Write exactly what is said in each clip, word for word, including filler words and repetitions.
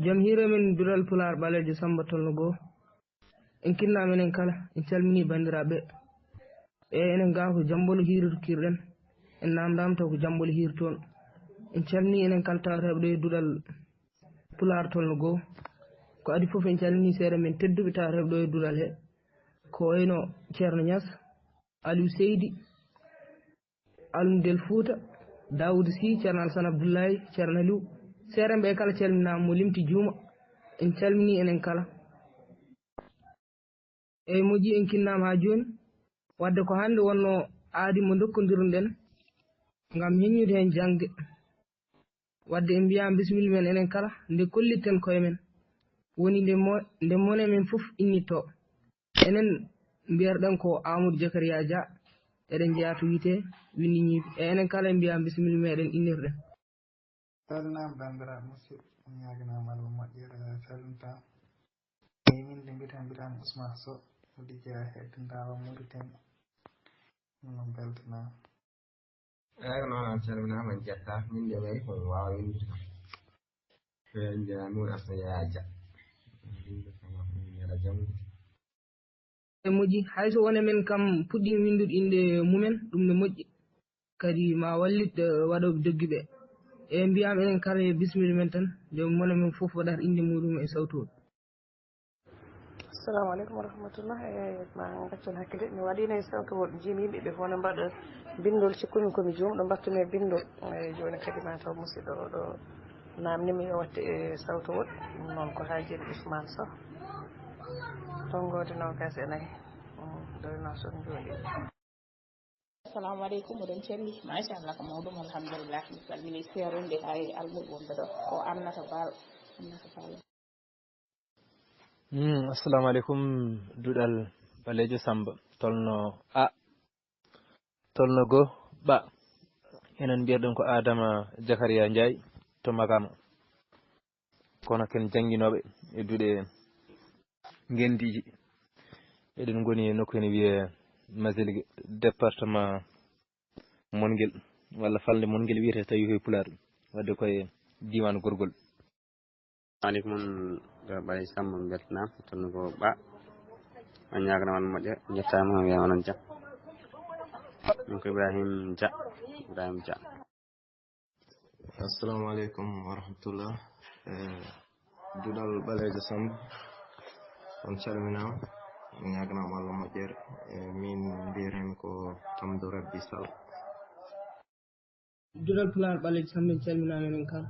Jam hiire men duɗal Pulaar ɓaleejo Samba tolno goo. En kinnaama enen kala, en calminii banndiraaɓe. E enen gaa ko Jammbolo hiirtokirɗen. En naamndaama taw ko Jammbolo hiirtoon. En calminii enen kala tawata heɓɗo e duɗal Pulaar tolno goo. Ko adii fof en calminii seeɗa men tedduɓe tawata heɓɗo e duɗal he. Ko wayno Ceerno Ñas, Aliou Seydi, Almudel Fuuta, Daawuda Sih, Ceerno Alsan Abdullahi, Ceerno Aliw, seerenɓe kala calminaama, mo limti juuma, en calminii enen kala. Eey moƴƴi, en kinnaama haa jooni, wadde ko hannde wonnoo aadi mo ndokkondirno-ɗen ngam heññude heen jaŋde. Wadde en mbiyaama bisimilla men enen kala, nde kollirten koye men, woni nde mo-, nde mone men fof innittoo. Enen mbiyerɗen ko Amadou Jakariya Dia, eɗen njeyaa to wiyetee Winndi Ñiibi. E enen kala en mbiyaama bisimilla meɗen innirɗen. Salminaama banndiraaɓe musidɓe, on ñaaganaama Allah moƴƴere salmintaa. E min de mbiyataa, mbiyataa Ousmane Sow, Mody Dia heddindaama Mauritanie. Min on mbeltanaama. Eeyi, noon on calminaama, en njettaa. Min de wayi ko mi waawa winndude kam. Eeyi, en njeyaa Nour Asna Yaya Dia. Winndude kam, on ñala jam. E moƴƴi, hay so won e men kam puɗɗii winndude innde mumen, ɗum ne moƴƴi. Kadi ma wallit, eh, waɗooɓe doggi ɓe. E mbiyaama enen kala yo bisimilla men tan, nde mone men fof waɗata innde muɗum e sawtowol. Assalamu aleykum wa rahmatullah. E ma ngaccon hakkille, mi waɗiino e sawtowol, njiimi yimɓe ɓe fof ne mbaɗa binndol, cikkumi ko mi juumɗo, mbattumi e binndol. E jooni kadi ma taw musidɗo o ɗo naamni mi yo watte e sawtowol. Ɗum noon ko Haajiri Ousmane Sow. Tonngoode noogaas e nayi. Mm, ɗo e Nouakchott njooɗi. Assalamu aleykum, oɗon celli. Machallah, ko mawɗum, alhamdulillah. Mi salmini seerunde hay almuɓe wonɓe ɗo. Ko Annata Baal. Annata Baal. Hmm, assalamu aleykum, duɗal ɓaleejo Samba. Tolno A, tolno Go, Ɓa. Enen mbiyetɗen ko Adama Jakariya Njaay to Makama. Kono ken jannginooɓe e duɗe ngenndiiji. Eɗen ngoni e nokku ene wiyee Masilgue, département Mongel, walla falnde Mongel wiyetee tawi ko e Pulaar, wadde ko e diiwaan Gorgol. Aleykum, ɗo Ɓaleejo Samba, mi mbeltanaama, tolno Go Ɓa. On ñaaganaama moƴƴere, njettaama, on wiyaama onon jam. Min ko Ibrahim Dia, Ibrahim Dia. Assalamu aleykum wa rahmatullah. Eh, duɗal ɓaleejo Samba, on calminaama, on ñaaganaama Allah moƴƴere. Eh, min mbiyetee-mi ko Amdou Rabbi Sall. Duɗal Pulaar ɓaleejo Samba, en calminaama enen kala.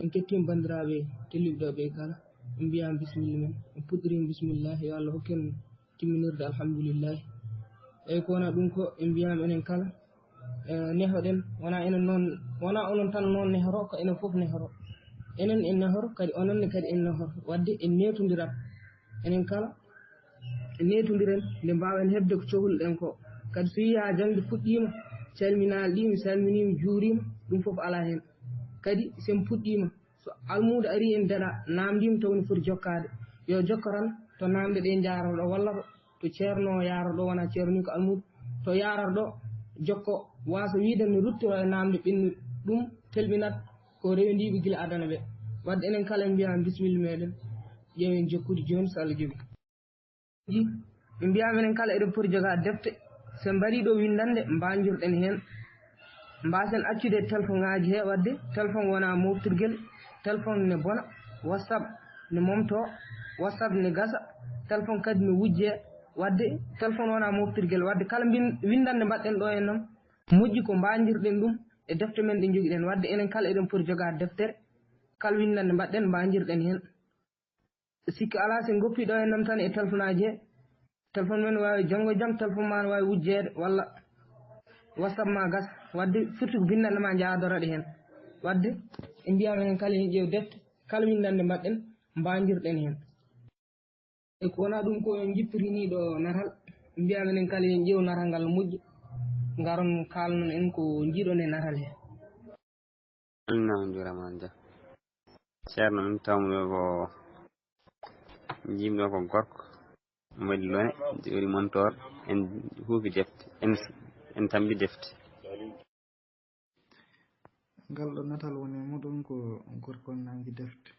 En kettiima banndiraaɓe tedduɓe ɓe kala. En mbiyaama bisimilla men, en puɗɗiriima bisimilla, yo Allah hokku en timminirde alhamdulillahi. Eeyi, ko wonaa ɗum ko en mbiyaama enen kala, eh, nehoɗen, wonaa enen noon, wonaa onon tan noon nehoro, ko enen fof nehoro. Enen en nehoro, kadi onon ne kadi en nehoro. Wadde en neetondirat. Enen kala neetondiren nde mbaawen heɓde ko cohluɗen ko. Kadi so wiyaa jaŋde fuɗɗiima, calminaali ɗi, mi salminii, mi juuriima, ɗum fof alaa heen. Kadi so en puɗɗiima, so almuudo arii en daɗa naamndiima taw ne foti jokkaade, yo jokko tan to naamnde ɗe njaarata ɗo walla to, to ceerno yaarata ɗo, wonaa ceerno ni ko almuudo, to yaarata ɗo jokko, waasa wiide ne ruttoro e naamnde ɓennuɗe. Ɗum telɓinat ko rewndiiɓe gila adana ɓe. Wadde enen kala en mbiyaama bisimilla meɗen, ƴeewen jokkude jooni so Allah jaɓii. Ɓe mbiyaama enen kala eɗen poti jogaade defte, so en mbaɗii ɗo winndannde mbaajorɗen heen. Mbaasen accude e telefoŋaaji he, wadde telefoŋ wonaa moftirgel, telefoŋ ne bona, WhatsApp ne momtoo, WhatsApp ne gasa, telefoŋ kadi ne wujjee, wadde telefoŋ wonaa moftirgel. Wadde kala mbin-, winndannde mbaɗɗen ɗo heen noon, moƴƴi ko mbaajirɗen ɗum e defte men ɗe njogiɗen. Wadde enen kala eɗen poti jogaade deftere, kala winndannde mbaɗɗen mbaajirɗen heen. Sikki alaa, so en ngoppii ɗo heen noon tan e telefonaaji he, telefoŋ men waawi janngo e jam, telefoŋ maa ne waawi wujjeede, walla WhatsApp maa gasa. Wadde firti ko binndanɗe maa njaadora ɗe heen. Wadde en mbiyaama enen kala en ƴeew defte, kala winndannde mbaɗɗen, mbaajirɗen heen. E ko wonaa ɗum ko en njippiri nii ɗo natal, en mbiyaama enen kala en ƴeew natal ngal no moƴƴi, ngaron kaalnon en ko njiiɗon e natal he. Salminaama, njuuraama, on njaaraama. Ceerno, min tawmi ɗo ko, njiimi ɗo ko gorko, omo waɗi lone, waɗi montoor, en huufi defte, en, en tampi defte. Ngal ɗo natal woni e muɗum ko gorko on nangi defte.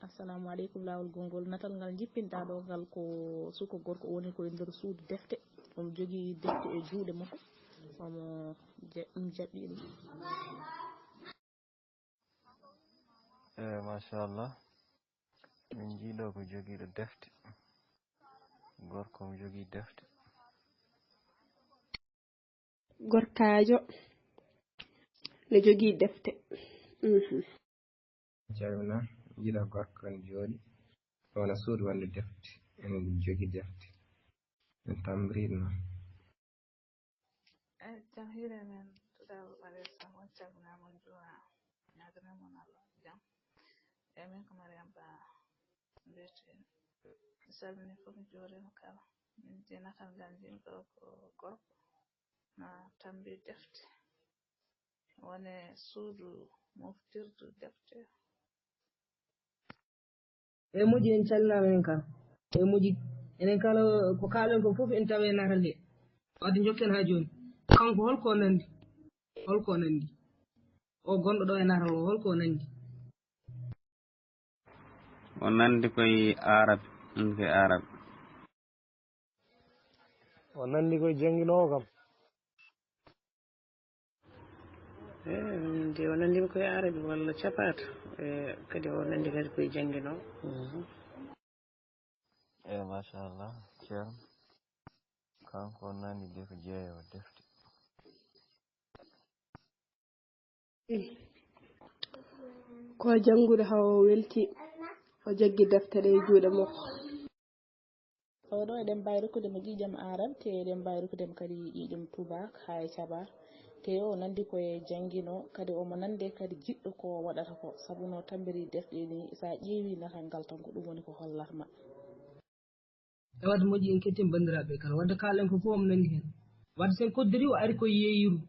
Assalamu aleykum, laawol gonngol. Natal ngal jippinɗaa ɗo ngal ko suko gorko woni ko e nder suudu defte. Omo jogii defte e juuɗe makko. Omo ja-, ɗum jaɓɓii ɗum. Eh, machallah. Min njiiɗo ko jogiiɗo defte. Gorko omo jogii defte. Gorkaajo ne jogii defte. Mhm. Calmina, jiɗa gorko ne jooɗi. Wona suudu wonde defte. Ene jogii defte. En tambriɗo noon. Eh, jam hiire men, tuɗal ɓaleejo, on calminaama, on njuuraama. Ñaaganaa mon Allah jam. E min ko Mariam Ba mbiyetee. Mi salmini fof, mi juuriima kala. Min de natal ngal njiimi ɗo ko gorko. Na tambi defte. Wone suudu moftirdu defte. E moƴƴi, en calminaama en kala. E moƴƴi, enen kala ko kaalen ko fof en tawe natal he. Wadde njokken haa jooni. Kanko holko o nandi? Holko o nandi? O gonɗo ɗo e natal o, holko o nandi? O nandi koye Arab, nandi koye Arab. O nandi koye jannginoowo kam. Eh, nde o nandi koye Arabi walla capaata. Eh, kadi o nandi kadi koye jannginoowo. Mhm. Eh, machallah, Ceerno. Kanko o nandi de ko jeeyo defte. Ko janngude haa o welti, o jaggi defte ɗe e juuɗe makko. Oɗo eɗen mbaawi rokkude mo ƴiiƴam Arab, te eɗen mbaawi rokkude mo kadi ƴiiƴam Tubaak, haa e Cabaak. Te o nandi ko e janngino, kadi omo nande kadi jiɗɗo ko o waɗata ko, sabu no tambiri defɗe ni, so a ƴeewi natal ngal tan ko ɗum woni ko hollatma. E wadde moƴƴi en kettima banndiraaɓe kala. Wadde kaalen ko fof omo nanndi heen. Wadde sen koddiri o ari ko yeeyirdu.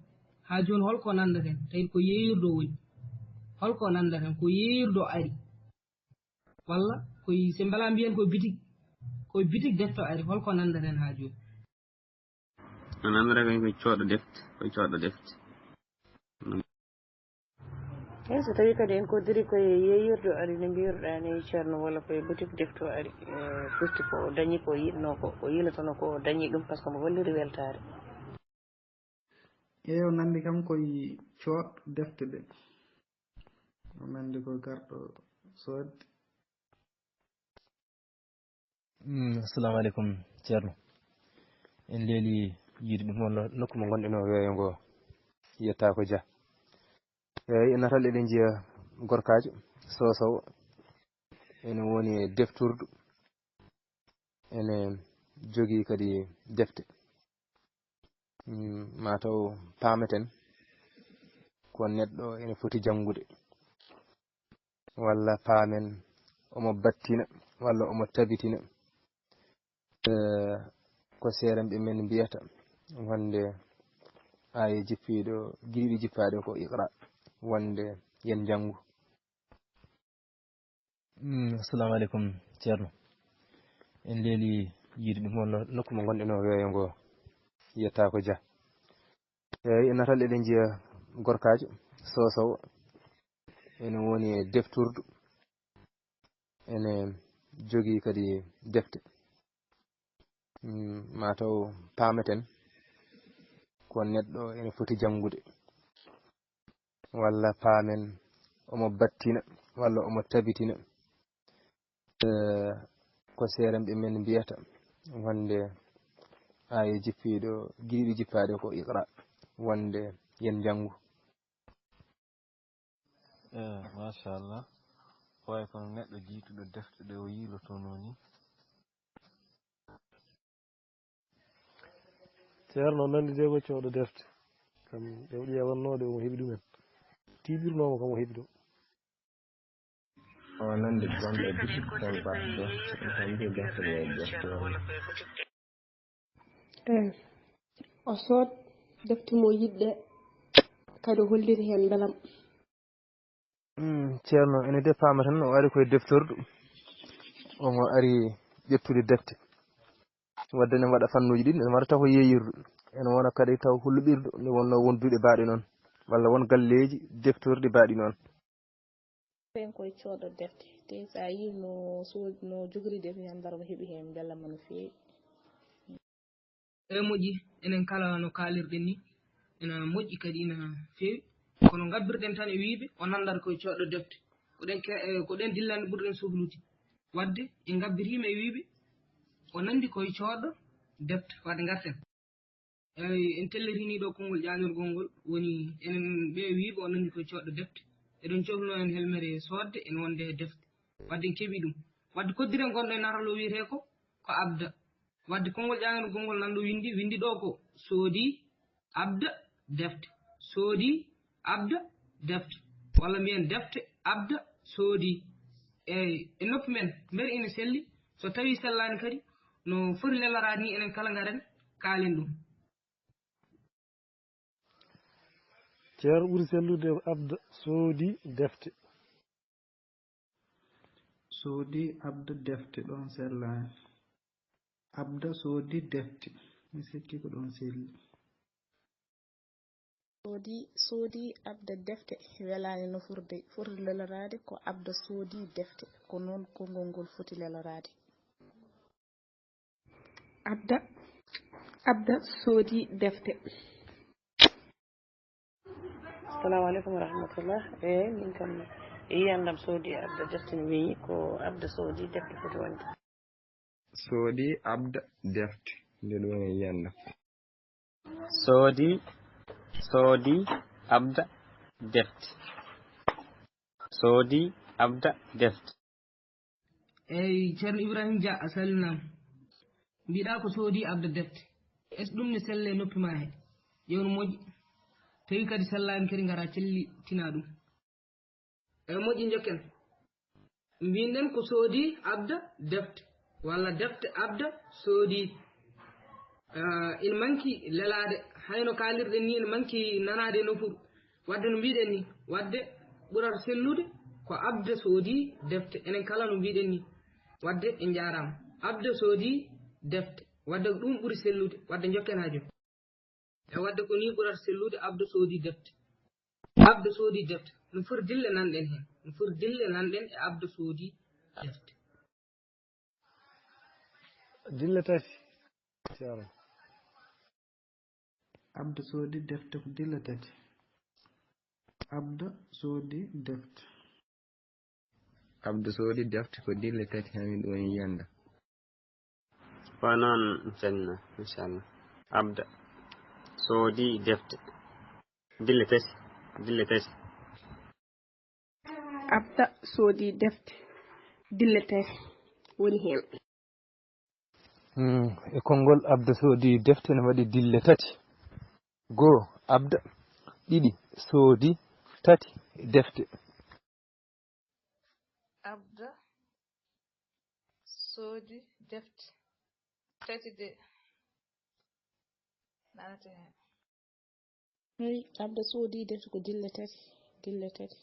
Haa jooni holko nanndaten? Tawi ko yeeyirdu o woni. Holko nanndaten? Ko yeeyirdu o ari. Walla koye, sen mbela mbiyen koye bitik. Koye bitik defte o ari. Holko nanndaten haa jooni? O nanndata koye, koye coodɗo defte. Koye coodɗo defte. Eyi, so tawii kadi en koddiri koye yeeyirde o ari, no mbiiruɗaa ni, Ceerno, walla koye boutique defte o ari, e firti ko o dañi ko o yiɗnoo ko, o yiilotono ko o dañi ɗum, par ce que omo holliri weltaare. Eyi, o nanndi kam koye coodɗo defte ɗe. O nanndi ko garɗo soodde. Mm, assalamu aleykum, Ceerno. En leeli yiide ɗum on no-, nokku mo ngonɗen o, weeyo ngo yettaako Dia. Eeyi, e natal eɗen njiya gorkaajo Sosowo, ene woni e deftordu, ene jogii kadi defte. Mm, mataw paameten ko neɗɗo ene foti janngude, walla paamen omo battina, walla omo tabitina. Eh, ko seerenɓe men mbiyata wonde aaya jippiiɗo, giɗiiɗo jippaade ko iqra, wonde yen njanngu. Mm, assalamu aleykum, Ceerno. En leeli yiide ɗum on no-, nokku mo ngonɗen o, weeyo ngo yettaako Dia. Eeyi, e natal eɗen njiya gorkaajo Sosowo, ene woni e deftordu, ene jogii kadi defte. Mm, mataw paameten ko neɗɗo ene foti janngude, walla paamen omo battina, walla omo tabitina. Eh, ko seerenɓe men mbiyata wonde aaya jippiiɗo, giɗiiɗo jippaade ko iqra, wonde yen njanngu. Eh, machallah. Ko wayi kono neɗɗo jiytuɗo defte ɗe o yiilotono ni. Ceerno, o nanndi de ko coodɗo defte. Kam ɗe o ƴeewannoo ɗe, omo heɓi ɗumen. Tiiɓirnoomo kam o heɓi ɗum. O nanndi gonɗo e bitik tan baɗɗo, tan mbiya defte ɗe ƴeftoon. Eh, o sood defte mo yiɗɗe, kadi o holliri heen mbelam. Mm, Ceerno, ene de paama tan, o ari koye deftordu. Omo ari ƴettude defte. Wadde ne waɗa fannuuji ɗiɗi, ne waɗa taw ko yeeyirdu. Ene wona kadi taw ko luɓirdu, nde wonnoo won duuɗe baaɗe noon. walla won galleeji deftorɗi baaɗi noon. Ɓen koye coodɗo defte, te so a yii no so-, no jogori defte tan, mbar mo heɓi heen mbelama no feewi. E moƴƴi, enen kala no kaalirɗen ni, ena moƴƴi kadi ina feewi. Kono ngabbirɗen tan e wiiɓe o nanndata koye coodɗo defte. Ko ɗen ke-, eh, ko ɗen dillanɗe ɓurɗen sohlude. Waɗde en ngabbiriima e wiiɓe o nanndi koye coodɗo defte. Waɗde ngarten. Eey, en tellitini ɗo konngol ƴaañorgol ngol, woni enen ɓe wiiɓe o nanndi koye coodɗo defte. Eɗen cohluno en helmere soodde, en wonde e defte. Waɗde en keɓii ɗum. Waɗde koddiren gonɗo e natal o wiyetee ko, ko Abda. Waɗde konngol ƴaañorgol ngol nan ɗo winndi, winndi ɗo ko soodi Abda defte. Soodi Abda defte. Walla mbiyen defte Abda soodi. Eey, e noppi men, mbele ina selli? So tawii sellaani kadi, no foti leloraade ni, enen kala ngaren kaalen ɗum. Ceerno, ɓuri sellude Abda soodi defte. Soodi Abda defte, ɗoon sellaani. Abda soodi defte. Mi sikki ko ɗoon selli. Soodi, soodi Abda defte. Welaani no furde, foti leloraade ko Abda soodi defte. Ko noon konngol ngol foti leloraade. Abda, Abda soodi defte. Assalamu aleykum wa rahmatullah. Eey, min kam, e yiyandam, soodi Abda defte, mi wiyi ko Abda soodi defte foti wonde. Soodi Abda defte, nde ɗum e yiyandam. Soodi, soodi Abda defte. Soodi Abda defte. Eey, Ceerno Ibrahim Dia, a salminaama. Mbiɗa ko soodi Abda defte. Est-ce ɗum ne sella e noppi ma he? Ƴeew no moƴƴi. Tawi kadi sellaani kadi, ngara cellitina ɗum. Eey, moƴƴi, njokken. Mbinɗen ko soodi Abda defte, walla defte Abda soodi. Ah, ina manki lelaade, hayno kaalirɗen ni, ina manki nanaade e nofuru. Waɗde no mbiɗen ni, waɗde ɓurata sellude ko Abda soodi defte. Enen kala no mbiɗen ni. Waɗde en njaaraama. Abda soodi defte. Waɗde ko ɗum ɓuri sellude. Waɗde njokken haa jooni. E waɗde ko ni ɓurata sellude, Abda soodi defte. Abda soodi defte. No foti dille nanɗen heen. No foti dille nanɗen e Abda soodi defte. Dille tati, Ceerno. Abda soodi defte ko dille tati. Abda soodi defte. Abda soodi defte ko dille tati, hami ɗum en yiyanda. Ko noon, Ceerno, inchallah. Abda soodi defte. Dille tati. Dille tati. Abda soodi defte. Dille tati woni heen. Hmm, e konngol Abda soodi defte ne waɗi dille tati. Goo, Abda. Ɗiɗi, soodi. Tati, defte. Abda soodi defte. Tati de nanata heen. Eey, Abda soodi defte ko dille tati, dille tati.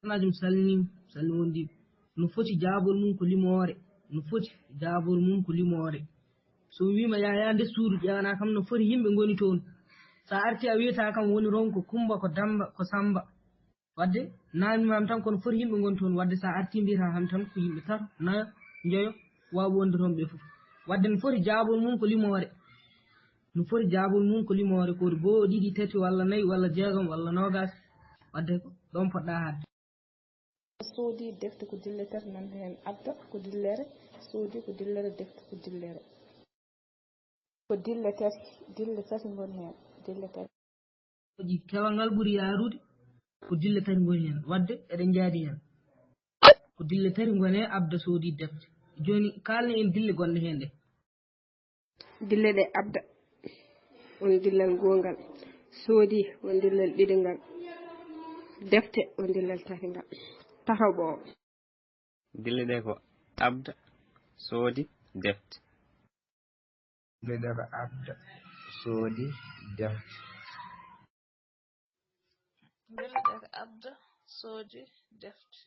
Majum salminiima, salmini wondiiɓe. No foti jaabol mum ko limoore, no foti jaabol mum ko limoore. So wiima Yaya nder suudu, ƴeewana kam no foti yimɓe ngoni toon. So a artii a wiyata kam woni ronko, Kumba ko Damba, ko Samba. Waɗde naamnimaama tan kono foti yimɓe ngoni toon. Waɗde so a artii mbiyata kam tan ko yimɓe tato, nayo, njoyo, waawi wonde toon ɓe fof. Waɗde no foti jaabol mum ko limoore. No foti jaabol mum ko limoore, ko goo, ɗiɗi, tati, walla nayi, walla jeegom, walla noogaas. Waɗde ko ɗoon poɗɗa haɗde. Soodi defte ko dille tati, nan heen Abda ko dillere, soodi ko dillere, defte ko dillere. Ko dille tati, dille tati ngoni heen, dille tati. Moƴƴi, kewal ngal ɓuri yaarude, ko dille tati ngoni heen. Waɗde eɗen njaadi heen. Ko dille tati ngoni heen, Abda soodi defte. Jooni, kaalne en dille gonɗe heen ɗe. Dille ɗe Abda, woni dillal goongal. Soodi, woni dillal ɗiɗingal. Defte, woni dillal tatingal. Tatoɓo o. Dille ɗe ko Abda soodi defte. Dille ɗe ko Abda soodi defte. Dille ɗe ko Abda soodi defte.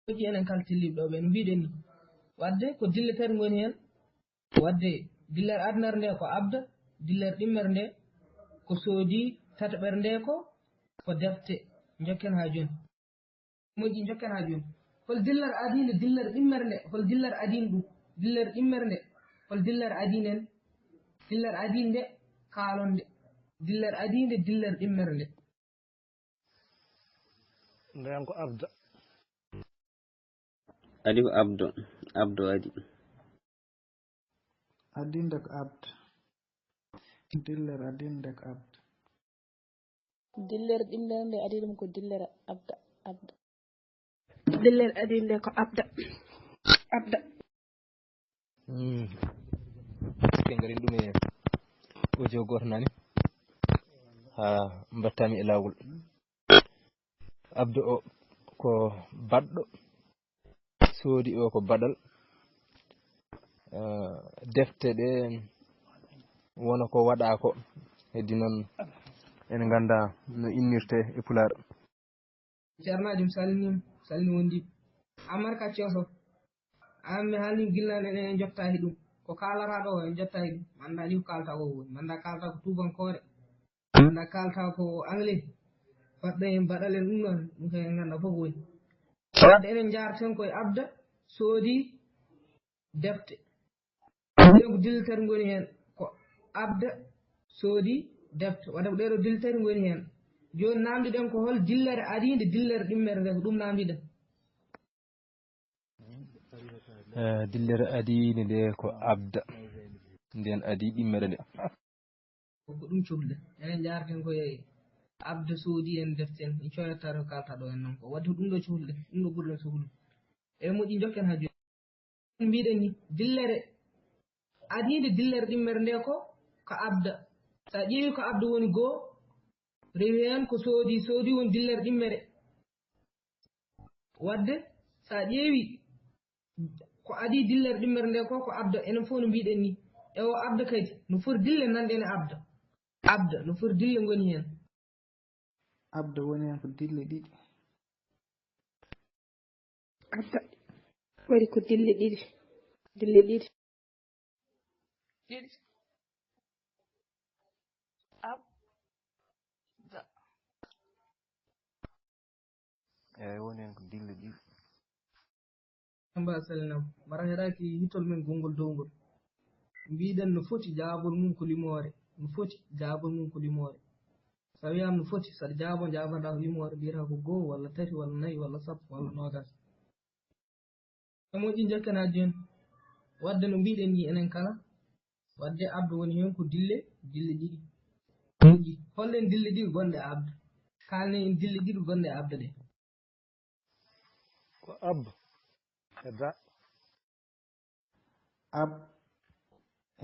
Moƴƴi, enen kala telliiɓe ɗo ɓe no mbiɗen ni. Waɗde ko dille tati ngoni heen. Waɗde dillere adanere nde ko Abda, dillere ɗimmere nde Ko soodi tataɓere nde ko, ko defte. Njokken haa jooni. Moƴƴi, njokken haa jooni. Hol dillere adiinde dillere ɗimmere nde? Hol dillere adiinde ɗum? Dillere ɗimmere nde? Hol dillere adiinde en? Dillere adiinde nde kaalon nde. Dillere adiinde dillere ɗimmere nde. Nden ko abda. Adi ko abdo. Abdo adi. Adiinde ko abda. Dillere adiinde ko abda. Dillere ɗimmere nde adi ɗum ko dillere abda, abda. Dillere adiinde ko abda, abda. Hmm. Ke ngarin ɗum e audio gooto nani. Ha mbattami e laawol. Abdo o ko baɗɗo. Soodi o ko baɗal. Eh, defte ɗe wona ko waɗa ko. Heddi noon en ngannda no innirte e Pulaar. Ceernaajo mi salminiima, salmini wondiiɓe. Amar ka cooso. An mi haalni gillan en en jottaaki ɗum. Ko kaalata ɗo en jottaaki ɗum. Mi anndaa ni ko kaalata ko woni. Mi anndaa kaalata ko tuubankoore. Mi anndaa kaalata ko anglais. Baɗɗo en baɗal en ɗum ɗon. Ɗum kay en nganndaa fof ko woni. Wadde enen njaarten koye abda, soodi, defte. Ɗen ko dille tati ngoni heen. Ko abda, soodi, defte. Wadde ko ɗee ɗoo dille tati ngoni heen. Jooni naamndiɗen ko hol dillere adiinde dillere ɗimmere nde, ko ɗum naamndiɗen. Eh, dillere adiinde nde ko abda. Nden adi ɗimmere nde. Ko ɗum cohluɗen. Enen njaarten koye abda, soodi en defte en. En coyata ko kaalata ɗo en noon ko. Wadde ko ɗum ɗo cohluɗen. Ɗum ɗo ɓurɗen sohlude. E moƴƴi njokken haa jooni. Mbiɗen ni, dillere adiinde dillere ɗimmere nde ko, ko abda. So a ƴeewi ko abda woni goo, rewi heen ko soodi, soodi woni dillere ɗimmere. Wadde, so a ƴeewi ko adi dillere ɗimmere nde ko, ko abda. Enen fof no mbiɗen ni. E o abda kadi, no foti dille nanɗen e abda. Abda, no foti dille ngoni heen. Abda woni heen ko dille ɗiɗi. Abda waɗi ko dille ɗiɗi. Dille ɗiɗi. Ɗiɗi. Abda. Eeyi, woni heen ko dille ɗiɗi. Samba a salminaama. Mbaɗa heɗaaki hitol men gonngol dow ngol. Mbiɗen no foti jaabol mum ko limoore. No foti jaabol mum ko limoore. So a wiyaama no foti, so aɗa jaabo, njaabanɗaa ko limoore, mbiyata ko goo walla tati walla nayi walla sappo walla noogaas. E moƴƴi njokken haa jooni. Wadde no mbiɗen ni enen kala, wadde abda woni heen ko dille, dille ɗiɗi. Moƴƴi. Hollen dille ɗiɗi gonɗe e abda? Kaalnen en dille ɗiɗi gonɗe e abda ɗe. Ko ab e da. Ab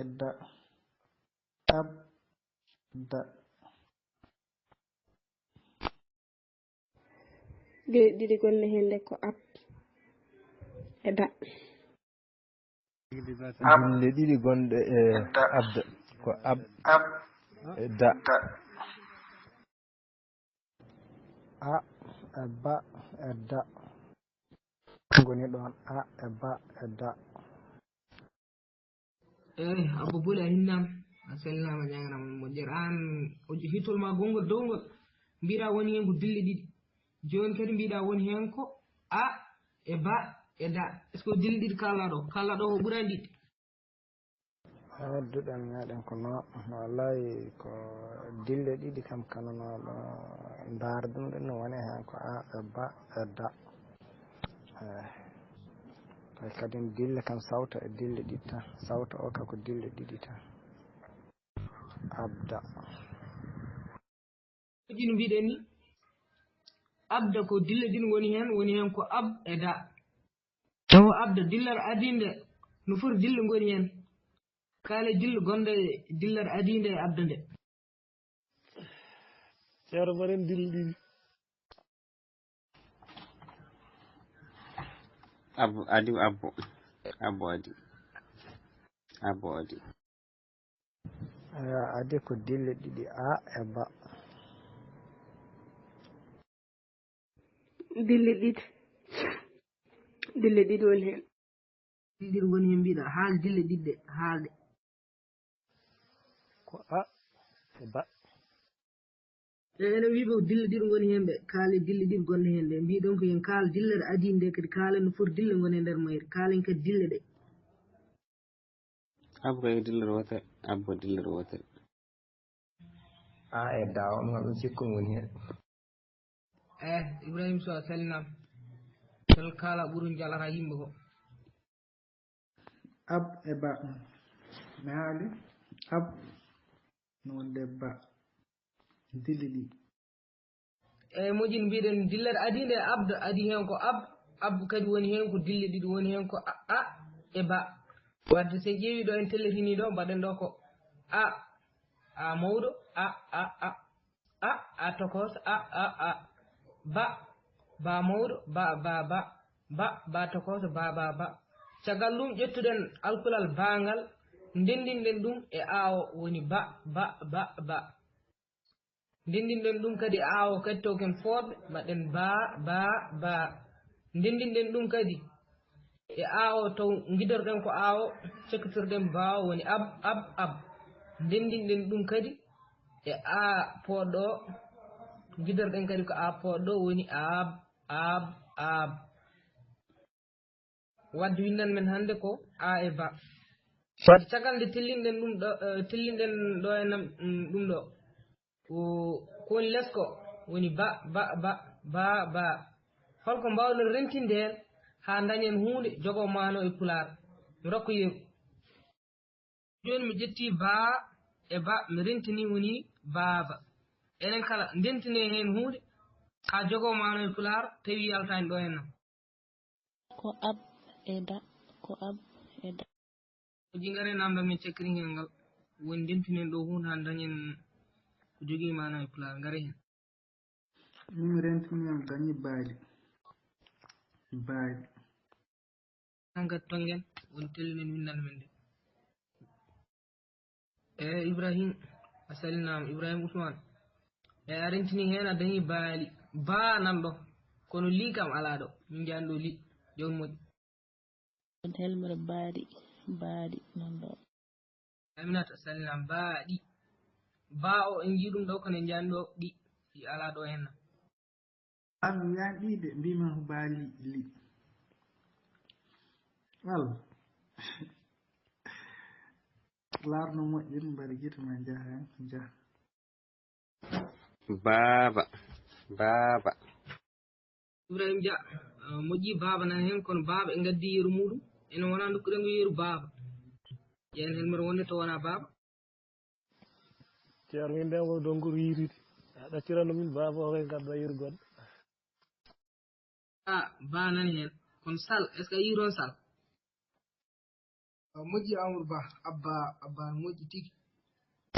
e da. Ab da. Dille ɗiɗi gonɗe heen ɗe ko ab e da. Ab. Dille ɗiɗi gonɗe e da. Abda ko ab. Ab e da. Da. A e ba e da. Ngoni ɗoon a e ba e da. Eey, Abba Boli a hinnaama. A salminaama, ñaaganaama moƴƴere. Aan o hitol ma gonngol dow ngol. Mbiɗa woni heen ko dille ɗiɗi. Jooni kadi mbiɗa woni heen ko a e ba e da. Est-ce que dille ɗiɗi kaalɗaa ɗo? Kaalɗaa ɗo ko ɓurani ɗiɗi. Nodduɗen meɗen ko no, wallahi ko dille ɗiɗi kam kano no ɗo ndaar ɗum ɗum no woni heen ko a e ba e da. Eh, tawi kadi dille kam sawta e dille ɗiɗi tan. Sawta o ka ko dille ɗiɗi tan. Abda. Ɗin mbiɗen ni, abda ko dille ɗin woni heen, woni heen ko ab e da. Taw abda dillere adiinde, no foti dille ngoni heen? Kaale dille gonɗe dillere adiinde e abda nde. Ceerno mbaɗen dille ɗiɗi. Abbo, adi ko abbo. Abbo adi. Abbo adi. Aya, adi ko dille ɗiɗi, a e ba. Dille ɗiɗi. Dille ɗiɗi woni heen. Dille ɗiɗi woni heen mbiɗa. Haal dille ɗiɗi ɗe. Haalde. Ko a e ba. E ene wiiɓe ko dille ɗiɗi ngoni heen, ɓe kaali dille ɗiɗi gonɗe heen ɗe. Mbiɗon ko yen kaal dille ɗe adii nde, kadi kaalen no foti dille ngoni e nder mayre. Kaalen kadi dille ɗe. Abba e dillere wootere, abba dillere wootere. A e da, on kam ɗum sikkumi woni heen. Eh, Ibrahim Sow, a salminaama. Tel kaala ɓuru jalata yimɓe ko. Ab e ba. Mi haali. Ab. No wonde ba. Dili ɗi. Eyi, moƴƴi no mbiɗen dillere adii nde, abd adii heen ko ab, ab kadi woni heen ko dille ɗiɗi, woni heen ko a, a e ba. Wadde so en ƴeewi ɗo, en tellitini ɗo, mbaɗen ɗo ko a, a mawɗo, a, a, a, a, a tokos, a, a, a, ba, ba mawɗo, ba, ba, ba, ba, ba tokos, ba, ba, ba. Caggal ɗum, ƴettuɗen alkulal ba ngal, ndenndinɗen ɗum e a o, woni ba, ba, ba, ba. Ndenndinɗen ɗum kadi e a o kadi taw ken fooɗɓe, mbaɗen ba, ba, ba. Ndenndinɗen ɗum kadi e a o taw ngidorɗen ko a o, cakkitirɗen ba o woni ab, ab, ab. Ndenndinɗen ɗum kadi e a pooɗɗo o, ngidorɗen kadi ko a pooɗɗo o woni ab, ab, ab. Wadde winndan men hannde ko a e ba. Wadde caggal nde tellinɗen ɗum ɗo, eh, tellinɗen ɗo e nam, mm, ɗum ɗo. Ko, ko woni les ko woni ba, ba, ba, ba, ba. Holko mbaawɗen rentinde heen haa ndañen huunde jogoo maano e pulaar? Mi rokka yeru. Jooni mi ƴetti ba e ba, mi rentini woni baaba. Enen kala ndentine heen huunde haa jogoo maano e pulaar, tawi yaltaani ɗo heen nam. Ko ab e da, ko ab e da. Ko jingare namda min cakkiringel ngal. Woni ndentinen ɗo huunde haa dañen ko jogii maana e pulaar. Ngare heen. Min mi rentini am dañi baali. Baali. Hankat tongen woni tellinen winndande men nde. Eyi, Ibrahim, a salminaama, Ibrahim Ousmane. Eyi, a rentini heen, a dañi baali. Ba nan ɗo. Kono li kam alaa ɗo. Min njaani ɗo li. Jawdi moƴƴi. On helmere baali, baali nan ɗo. Aminata, a salminaama, baaɗi. Ba o, en njii ɗum ɗo, kono en njaani ɗo ɗi. Ɗi alaa ɗo heen. An ñaanɗiide mbima ko baali li. Al. Laarno moƴƴin, mbaɗa gite ma njaha, njaha. Baaba, baaba. Ibrahim Dia, eh, moƴƴi baaba nan heen, kono baaba e ngaddi yeru muɗum. Ene wona ndokkuɗen ko yeru baaba. Ƴeen heen mboɗo wonde to wona baaba. Ceerno, min ndeen woni ɗon nguru yiitude. A ɗacciranno min baaba o kay ngadda yeru goɗɗo. A, ba nani heen. Kono sal, est-ce que a yii toon sal? A moƴƴi Amadou Ba, Abba, Abba no moƴƴi tigi.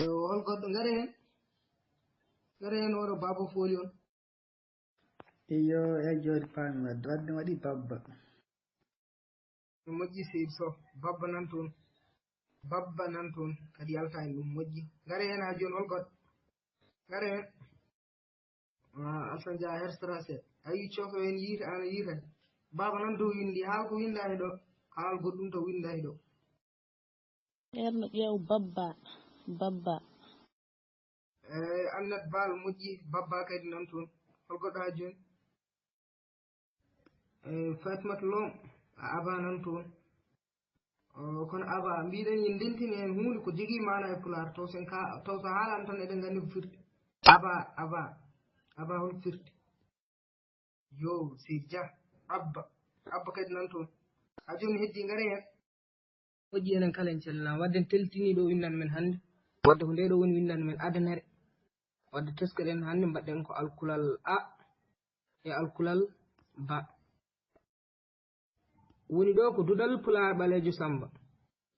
Yo, hol goɗɗo? Ngare heen. Ngare heen, oɗo baaba fooli on. Iyo, e jooɗi paami wadde. Wadde waɗi babba. No moƴƴi Seydi Sow. Babba nan toon. Babba nan toon. Kadi yalta en ɗum moƴƴi. Ngare heen haa jooni hol goɗɗo? Ngare heen. Ah, Alassane Dia, a hersitora seeɗa. A yii coofe en yiite, an a yiite. Baaba nan dow winndi, haal ko winndaani ɗo. Haal goɗɗum to winndaani ɗo. Ceerno ƴeew babba, babba. Eh, Aminata Baal moƴƴi, babba kadi nan toon. Hol goɗɗo haa jooni? Eh, Fatimata Lom, a aba nan toon. Oh, kono aba, mbiɗen en ndentini heen huunde ko jogii maana e pulaar, taw sen ka, taw so haalama tan eɗen nganndi ko firti. Aba, aba, aba hol firti? Yo, Seydi Dia, abba, abba kadi nan toon. Haa jooni heddi ngare heen. Moƴƴi, enen kala en calminaama. Wadde en teltinii ɗo winndannde men hannde. Wadde ko ndee ɗo woni winndannde men adanere. Wadde teskoɗen hannde mbaɗɗen ko alkulal a e alkulal ba. Woni ɗo ko duɗal Pulaar Ɓaleejo Sammba.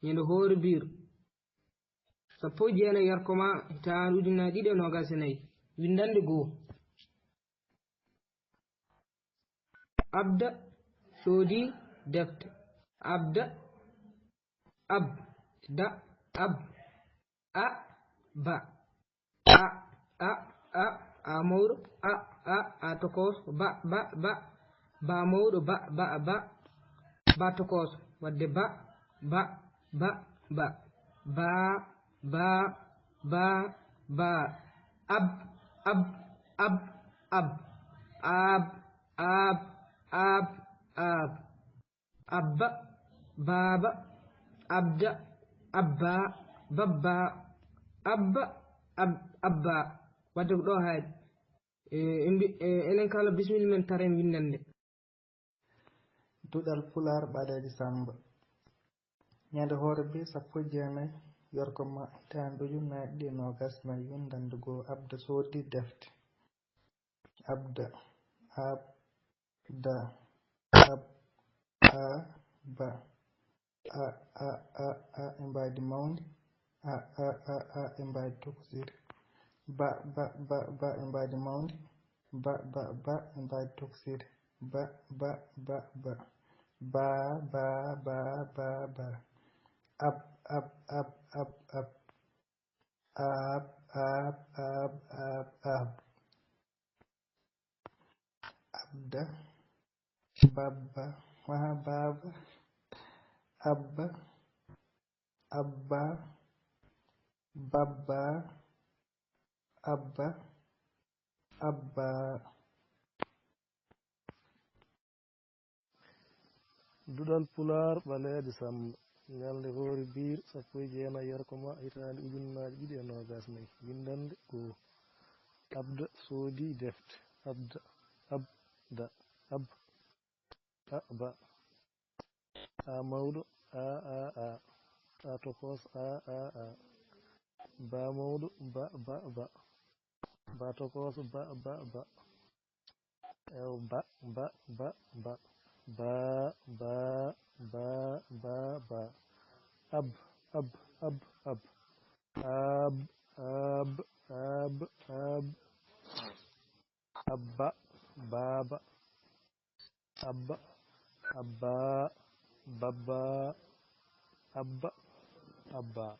Ñande hoore biir. Sappo e jeenayi yarkoma hitaande ujunnaji ɗiɗi e noogas e nayi. Winndannde goo. Abda soodi defte. Abda, ab, da, ab, a, ba. A, a, a, a mawɗo, a, a, a tokooso, ba, ba, ba, ba mawɗo, ba, ba, ba, ba tokooso. Wadde ba, ba, ba, ba, ba, ba, ba, ba, ab, ab, Ab, ab, ab, ab, ab, ab. Abba, baaba, abda, abba, babba, abba, ab, abba. Wadde ko ɗo haaɗi. E, en mbi-, e, enen kala bisimilla men taren winndande. Duɗal Pulaar Ɓaleejo Sammba. Ñande hoore bee sappo e jeenayi yorko ma, hitaande ujunnaji ɗiɗi e noogas nayi, winndande goo, Abda soodi defte. Abda, ab, da, ab, a, ba. A, a, a, a e mbaydi mawndi. A, a, a, a e mbaydi tokosiri. Ba, ba, ba, ba e mbaydi mawndi. Ba, ba, ba e mbaydi tokosiri. Ba, ba, ba, ba. Ba, ba, ba, ba, ba. Ab, ab, ab, ab, ab. Ab, ab, ab, ab, ab. Abda, babba, ma baba, abba, abba, babba, abba, abba. Duɗal Pulaar Ɓaleejo Sammba, ñalnde hoore biir sappo e jeenayi yarko ma, hitaande ujunnaaje ɗiɗi e noogas nayi. Winndannde ko Abda soodi defte. Abda, ab, da, ab, a, ba. A mawɗo, a, a, a. A tokos, a, a, a. Ba mawɗo, ba, ba, ba. Ba tokos, ba, ba, ba. Ew, ba, ba, ba, ba. Ba, ba, ba, ba, ba. Ab, ab, ab, ab. Ab, ab, ab, ab. Abba, baba. Abba, abba, babba. Abba, abba.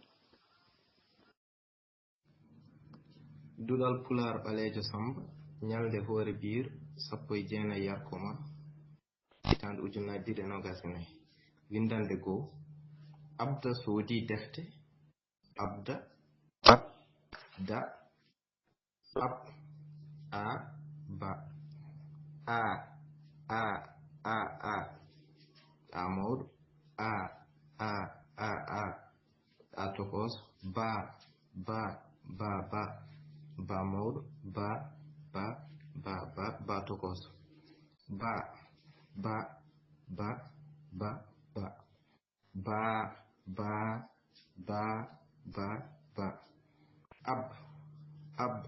Duɗal Pulaar Ɓaleejo Sammba, ñalnde hoore biir, sappo e jeenayi yarko ma, hitaande ujunnaaje ɗiɗi e noogas e nayi. Winndannde goo, Abda soodi defte. Abda, ab, da, ab, a, ba. A, a, a, a. A mawɗo, a, a, a, a. A tokos, ba, ba, ba, ba. Ba mawɗo, ba, ba, ba, ba, ba tokos. Ba, ba, ba, ba, ba. Ba, ba, ba, ba, ba. Ab, ab,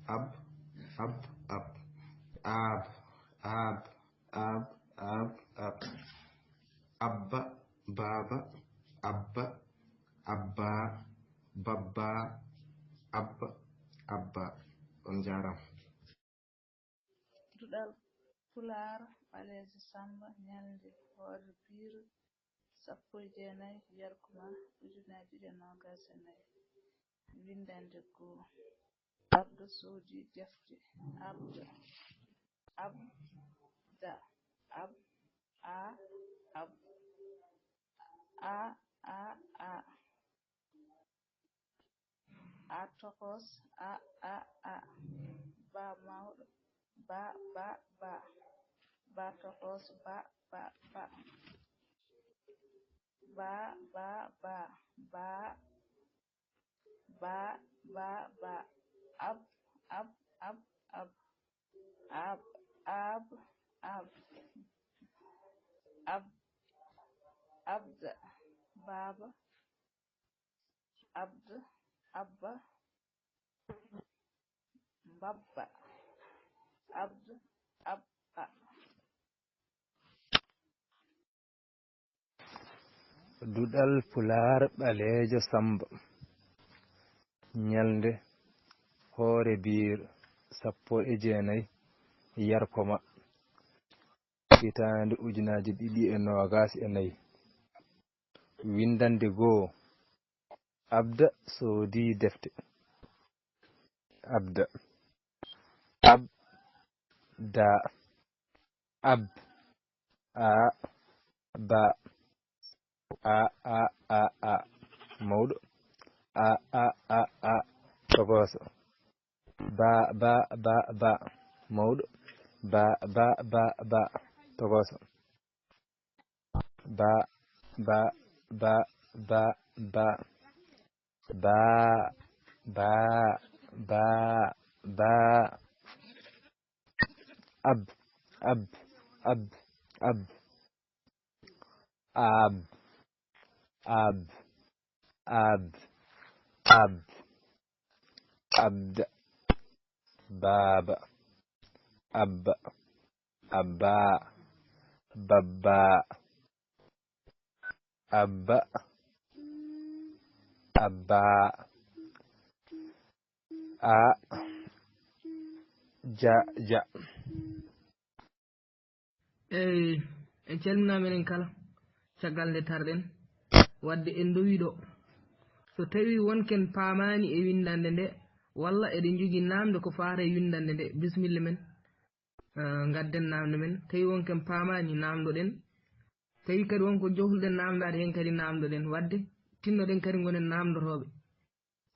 ab, ab, ab. Ab, ab, ab, ab, ab. Abba, baba, abba, abba, babba, abba, abba. On njaaraama. Duɗal Pulaar Ɓaleejo Sammba, ñalnde hoore biir, sappo e jeenayi yarko ma, ujunnaaje ɗiɗi e noogas e nayi. Winndannde goo. Abda soodi defte. Abda. Abda. Ab, a, ab. A, a, a. A tokos, a, a, a. Ba mawɗo, ba, ba, ba. Ba tokos, ba, ba, ba. Ba, ba, ba, ba. Ba, ba, ba. Ab, ab, ab, ab. Ab, ab, ab. Ab, abda, baba. Abd, abba, babba. Abd, abba. Duɗal Pulaar Ɓaleejo Sammba. Ñalnde hoore biir, sappo e jeenayi yarko ma, hitaande ujunnaaje ɗiɗi e noogas e nayi. Winndannde goo, Abda soodi defte. Abda. Ab, da. Ab, a, ba. A, a, a, a. Mawɗo. A, a, a, a. Tokooso. Ba, ba, ba, ba. Mawɗo. Ba, ba, ba, ba. Tokoso. Ba, ba, ba, ba, ba. Ba, ba, ba, ba. Ab, ab, ab, ab. Ab, ab, ab, ab. Abd. Baba. Abba. Abba. Babba. Abba. Abba. A. Ja, ja. Eyi, en calminaa menen kala, caggal nde tarɗen, wadde en ndowi ɗo. So tawii wonken paamaani e winndannde nde, walla eɗen njogii naamnde ko faati e winndannde nde, bisimilla men, eh, ngadden naamnde men. Tawii wonken paamaani, naamndoɗen. Tawii kadi won ko johluɗen naamndaade heen kadi, naamndoɗen. Wadde tinnoɗen kadi ngonen naamndotooɓe.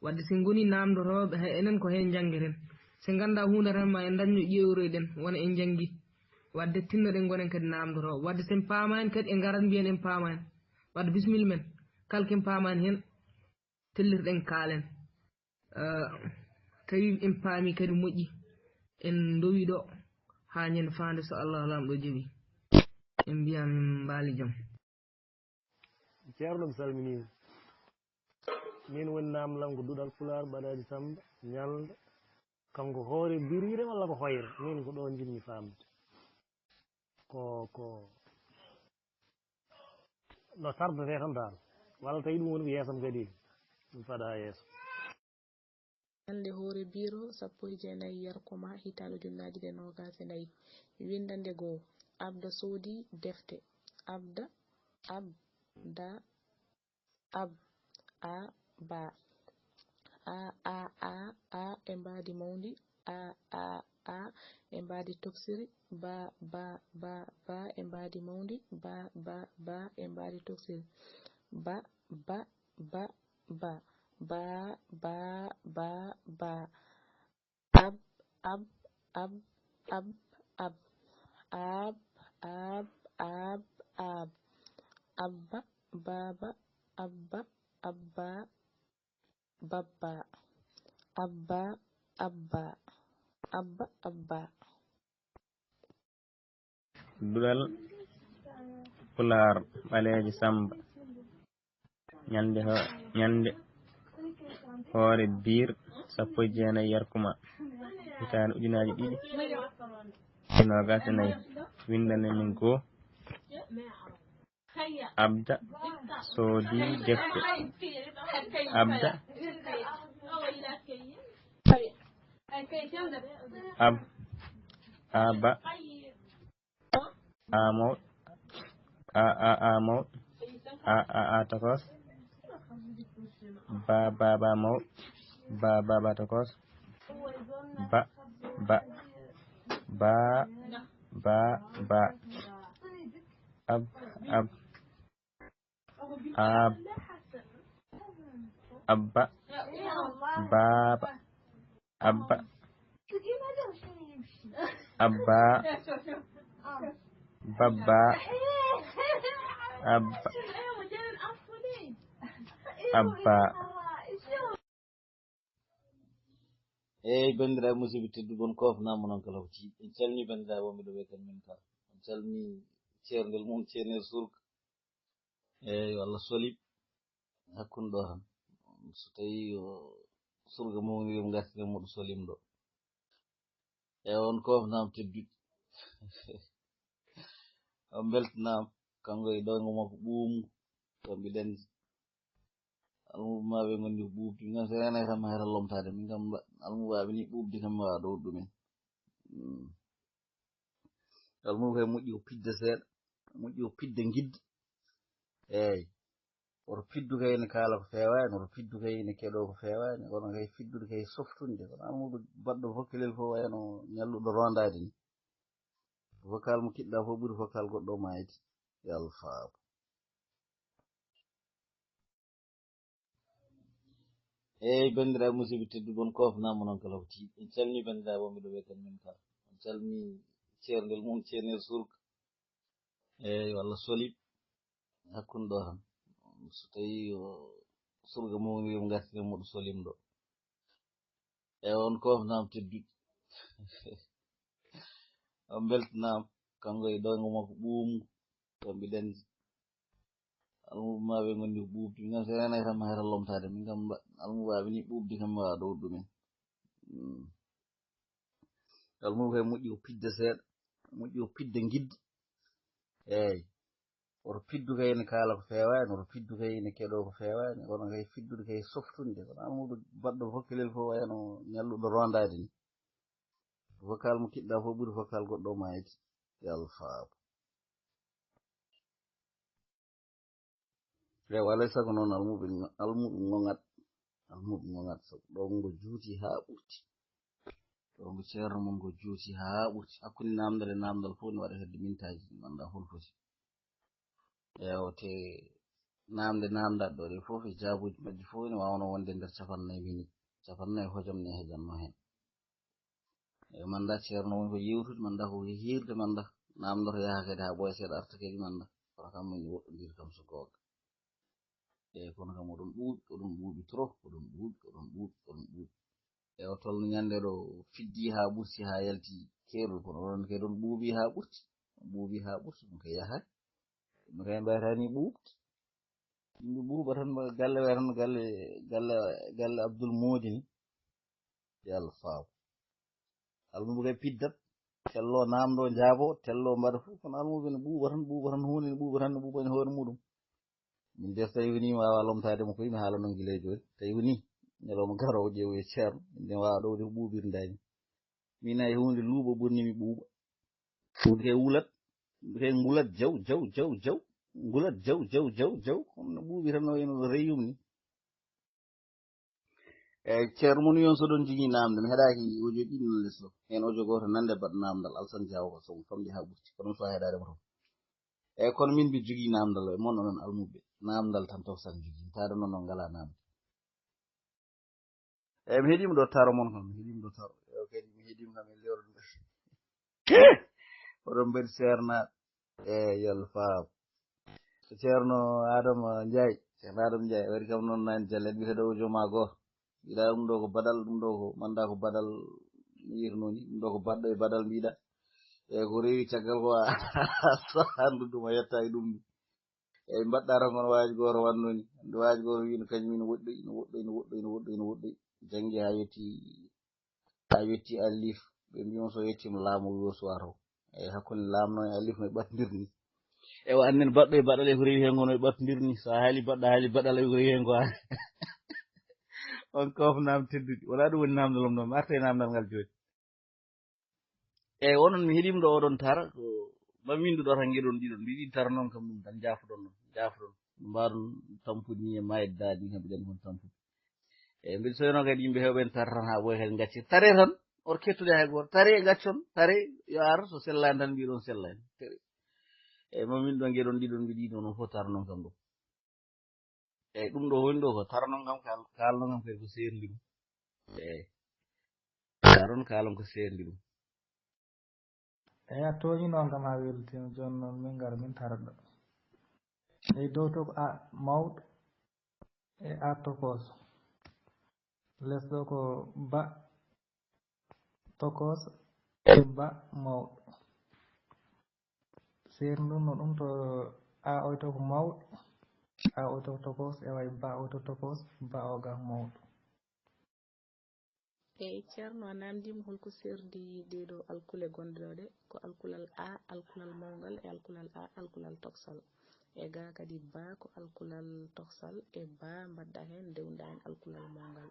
Wadde so en ngonii naamndotooɓe, hay enen ko heen njanngeten. So en nganndaa huunde tan, ma en ndañno ƴeewoyroyɗen, wona en njanngii. Wadde tinnoɗen ngonen kadi naamndotooɓe. Wadde so en paamaani kadi, en ngarat mbiyen en paamaani. Wadde bisimilla men, kala ko en paamaani heen, tellirɗen kaalen. Eh, tawi en paami kadi moƴƴi, en ndowi ɗo haa ñande faande so Allah Laamɗo jaɓi. En mbiyan mbaali jam. Ceerno, mi salminiima. Min woni naamndal am ko Duɗal Pulaar, Ɓadaaji Sammba, Ñalnde. Kanko hoore biriire walla ko hoyre? Min ko ɗo njiɗmi faamde. Ko, ko no tardetee tan dal. Walla tawi ɗum woni ko yeeso am kadi, ɗum fadaa yeeso. Ñalnde hoore biiro sappo e jeenayi yarkuma hitaande ujunnaaje ɗiɗi e noogaas e nayi. Winndannde goo, Abda soodi defte. Abda, Abda, Ab, A, Ba. A, A, A, A e mbaadi mawndi. A, A, A e mbaadi toksiri. Ba, Ba, Ba, Ba e mbaadi mawndi. Ba, Ba, Ba e mbaadi toksiri. Ba, Ba, Ba, Ba. Ba, Ba, Ba, Ba. Ab, Ab, Ab, Ab, Ab. Ab, Ab, Ab, Ab. Abba, Baba, Abba, Abba, Babba. Abba, Abba, Abba, Abba. Duɗal Pulaar, Ɓaleejo Sammba. Ñalnde ho-, ñalnde hoore biir sappo e jeenayi yarkuma. Hitaande ujunaaji ɗiɗi e noogaas e nayi. Winndane min goo. Abda soodi defte. Abda. Ab-, Aba. A mawɗo. A, A, A mawɗo. A, A, A tokos. Ba, Ba, Ba mawɗo. Ba, Ba, Ba tokos. Ba, Ba. Ba, Ba, Ba. Ab, Ab. Ab, Abba. Baba. Abba. Abba. Babba. Abba. Abba. Eey, banndiraaɓe musidɓe tedduɓe, on koofnaama noon kala ko tiiɗi. En calmii banndiraaɓe wonɓe ɗo ɓe kan men kala. En calmii ceerngel mum, ceernel surga. Eey, walla solib hakkunde ɗo tan. So tawii o surga mum woni wiya mo ngartiren mo ɗo solim ɗo. Eey, on koofnaama tedduɓe. On mbeltanaama, kanko e ɗoyngo makko ɓuuɓngo, ko mbiɗen. Almuuɓe maa ɓe ngondi ko ɓuuɓde. Min kam, so reenaaki tan, mi hayra lomtaade. Min kam, mba-, almuuɓaaɓe nii ɓuuɓde kam, mi waɗa ɗo ɗumen. Mm. Almuuɓe kay moƴƴi ko pidde seeɗa, moƴƴi ko pidde ngidde. Eey. Woto piddu kay ne kaala ko feewaani, woto piddu kay ne keɗoo ko feewaani, kono kay fiddude kay softunde. Kono almuuɗo baɗɗo vocal fof wayno ñalluɗo rondaade ni. Vocal mo kiɗɗaa fof ɓuri vocal goɗɗo o maayde. Yo Allah faabo. Eyi, banndiraaɓe musidɓe tedduɓe, on koofnaama noon kala ko tiiɗi. En calmii banndiraaɓe wonɓe ɗo ɓe kan men kala. En calmii ceerndel mum, ceernel surga. Eyi, walla solib. Hakkunde ɗo tan. So tawii o surga mum woni wiya mo ngartiren mo ɗo solim ɗo. E on koofnaama tedduɓe. On mbeltanaama. Kanko e ɗoyngo makko ɓuuɓngo. Kamɓe dañde. Almuɓe ma ɓe ngondi ko ɓuuɓti. Min kam so renay tan mi hayra lomtaade. Min kam mba-, almuɓaaɓe ni ɓuuɓde kam mi waawa ɗowde ɗumen. Mm. Almuɓe kay moƴƴi ko pidde seeɗa. Moƴƴi ko pidde ngidde. Eey. Woto piddu kay ne kaala ko feewaani, woto piddu kay ne keɗoo ko feewaani. Kono kay fiddude kay softunde. Kono almuɓe baɗɗo fof kelel fof wayano ñalluɗo rondaade ni. Vocal mo kiɗɗa fof ɓuri vocal goɗɗo o maayde. Yo Allah faabo. Ewa, alay sago noon almuɓe, almuɓe ŋoŋat. Almuɓe ŋoŋat sabu ɗo ngo juuti haa ɓurti. Ɗo ngo ceerno mum ngo juuti haa ɓurti. Hakkunde naamndal e naamndal fof ne waɗa hedde mintaaji ɗi ngannduɗaa hol foti. Ewa, te naamnde naamndaɗo ɗe fof e jaabuuji majji fof ne waawno wonde nder capannay minit. Capannay hojom ne hejanno heen. E manda ceerno woni ko yewtude, manda ko hiirde, manda naamndoto yaha kadi haa ɓooya seeɗa arta kadi manda. Kono kam min woɗɗondiri kam so goonga. E kono kam oɗon ɓuuɓi, oɗon ɓuuɓi trop, oɗon ɓuuɓi, oɗon ɓuuɓi, oɗon ɓuuɓi. E o tolno ñande ɗo fiddi haa ɓurti, haa yalti keerol, kono oɗon kadi on ɓuuɓi haa ɓurti. Ɓuuɓi haa ɓurti, ɗum ko yaha. Ɗum kay mbayata ni ɓuuɓde. Ɗum ɓuuɓa tan, galle wayata no galle, galle, galle Abdul Moodi ni. Yo Allah faaw. Almuɓe kay piddat, tello naamndo, jaabo, tello mbaɗa fof, kono almuɓe ne ɓuuɓa tan, ɓuuɓa tan, huunde ne ɓuuɓa tan, ne ɓuuɓa e hoore muɗum. Min de, so tawi woni mi waawa lomtaade mo koy, mi haala noon gila e jooni. Tawi woni ñalawma garoowo ƴeewoye ceerno, min de mi waawa ɗowde ko ɓuuɓirdaani. Min ay huunde luuɓa bonni mi ɓuuɓa. Ɗum kay wulat, ɗum kay ngulat jaw, jaw, jaw, jaw. Ngulat jaw, jaw, jaw, jaw. Kono no ɓuuɓi tan no wayno no reyum ni. Eyi, ceerno mon yon so ɗon jogii naamnde, mi heɗaaki audio ɗiɗi non les ɗo. Heen audio gooto nande baɗ naamndal, Alsan Jaawo ko somo famɗi haa ɓurti. Kono mi suwaa heɗaade mo toon. Eyi, kono min mbi jogii naamndal, e mon onon almuɓe. Naamndal tan tof san jogii. Mi taada noon on ngalaa naamnde. Eyi, mi heɗiima ɗo taro mon kam, mi heɗiima ɗo taro. Eyi, kadi mi heɗiima kam e lewru ndu. Oɗon mbaɗi seernaaɓe. Eyi, yo Allah faabo. Ceerno Adama Njaay, Ceerno Adama Njaay, waɗi kam noon nani Jalle, mbiyete ɗo ko jooma gooto. Mbiɗa ɗum ɗo ko badal, ɗum ɗo ko manda ko badal, mi yirno ni, ɗum ɗo ko baɗɗo e badal mbiɗa. Eyi, ko rewi caggal ko a sahandu ɗum a yettaaki ɗum ni. Eyi, mbaɗɗa tan kono waaji gooto wanno ni. Nde waaji gooto wi no kañum ina woɗɗoyi, ina woɗɗoyi, ina woɗɗoyi, ina woɗɗoyi, ina woɗɗoyi. Janngi haa yetti, haa yetti alif. Ɓe mbiyon so yettiima laamu wi o suwaa taw. Eyi, hakkunde laamno e alif no ɓattondir ni. Ewa, annen baɗɗo e baɗal e ko rewi heen ko no ɓattondir ni. So a haali baɗɗo, a haali baɗal e ko rewi heen ko a. On koof naam tedduɗi. Wonaa ɗum woni naamndal am ɗo. Mi arta e naamndal ngal jooni. Eyi, onon mi heɗiima ɗo oɗon tara, ko ma windu ɗo tan ngeɗon ɗiɗon. Mbiɗi tara noon kam ɗum tan jaafoɗon noon, jaafoɗon. No mbaɗon tampude ni e mayde daadi, kam ɓe dañi kon tampude. Eyi, mbiɗa soyno kadi yimɓe heewɓe en tara tan haa ɓooya kadi ngacce. Tare tan, oto kettude hay gooto. Tare gaccon, tare yo ar, so sellaani tan mbiɗon sellaani. Tare. Eyi, ma windu ɗo ngeɗon ɗiɗon, mbiɗi ɗo noon fof tara noon kam ɗum. Eyi, ɗum ɗo woni ɗo ko tara noon kam, kal-, kal noon kam kadi ko seerndi ɗum. Eyi. Taron kaalon ko seerndi ɗum. Eyi, a tooñi noon kam, a weltiima. Jooni noon min ngara min tara ɗo. Eyi, dow to ko a mawɗo e a tokooso. Les ɗo ko ba tokooso e ba mawɗo. Seerndi ɗum no ɗum to a oy to ko mawɗo, a oy to ko tokooso, e way ba oy to tokooso, ba o ga ko mawɗo. Eyi, Ceerno, a naamndiima hol ko seerndi ɗee ɗoo alkule gonɗe ɗoo ɗe? Ko alkulal A, alkulal mawngal, e alkulal A, alkulal toksal. E gaa kadi ba ko alkulal toksal, e ba mbaɗɗa heen, ndewnɗa heen alkulal mawngal.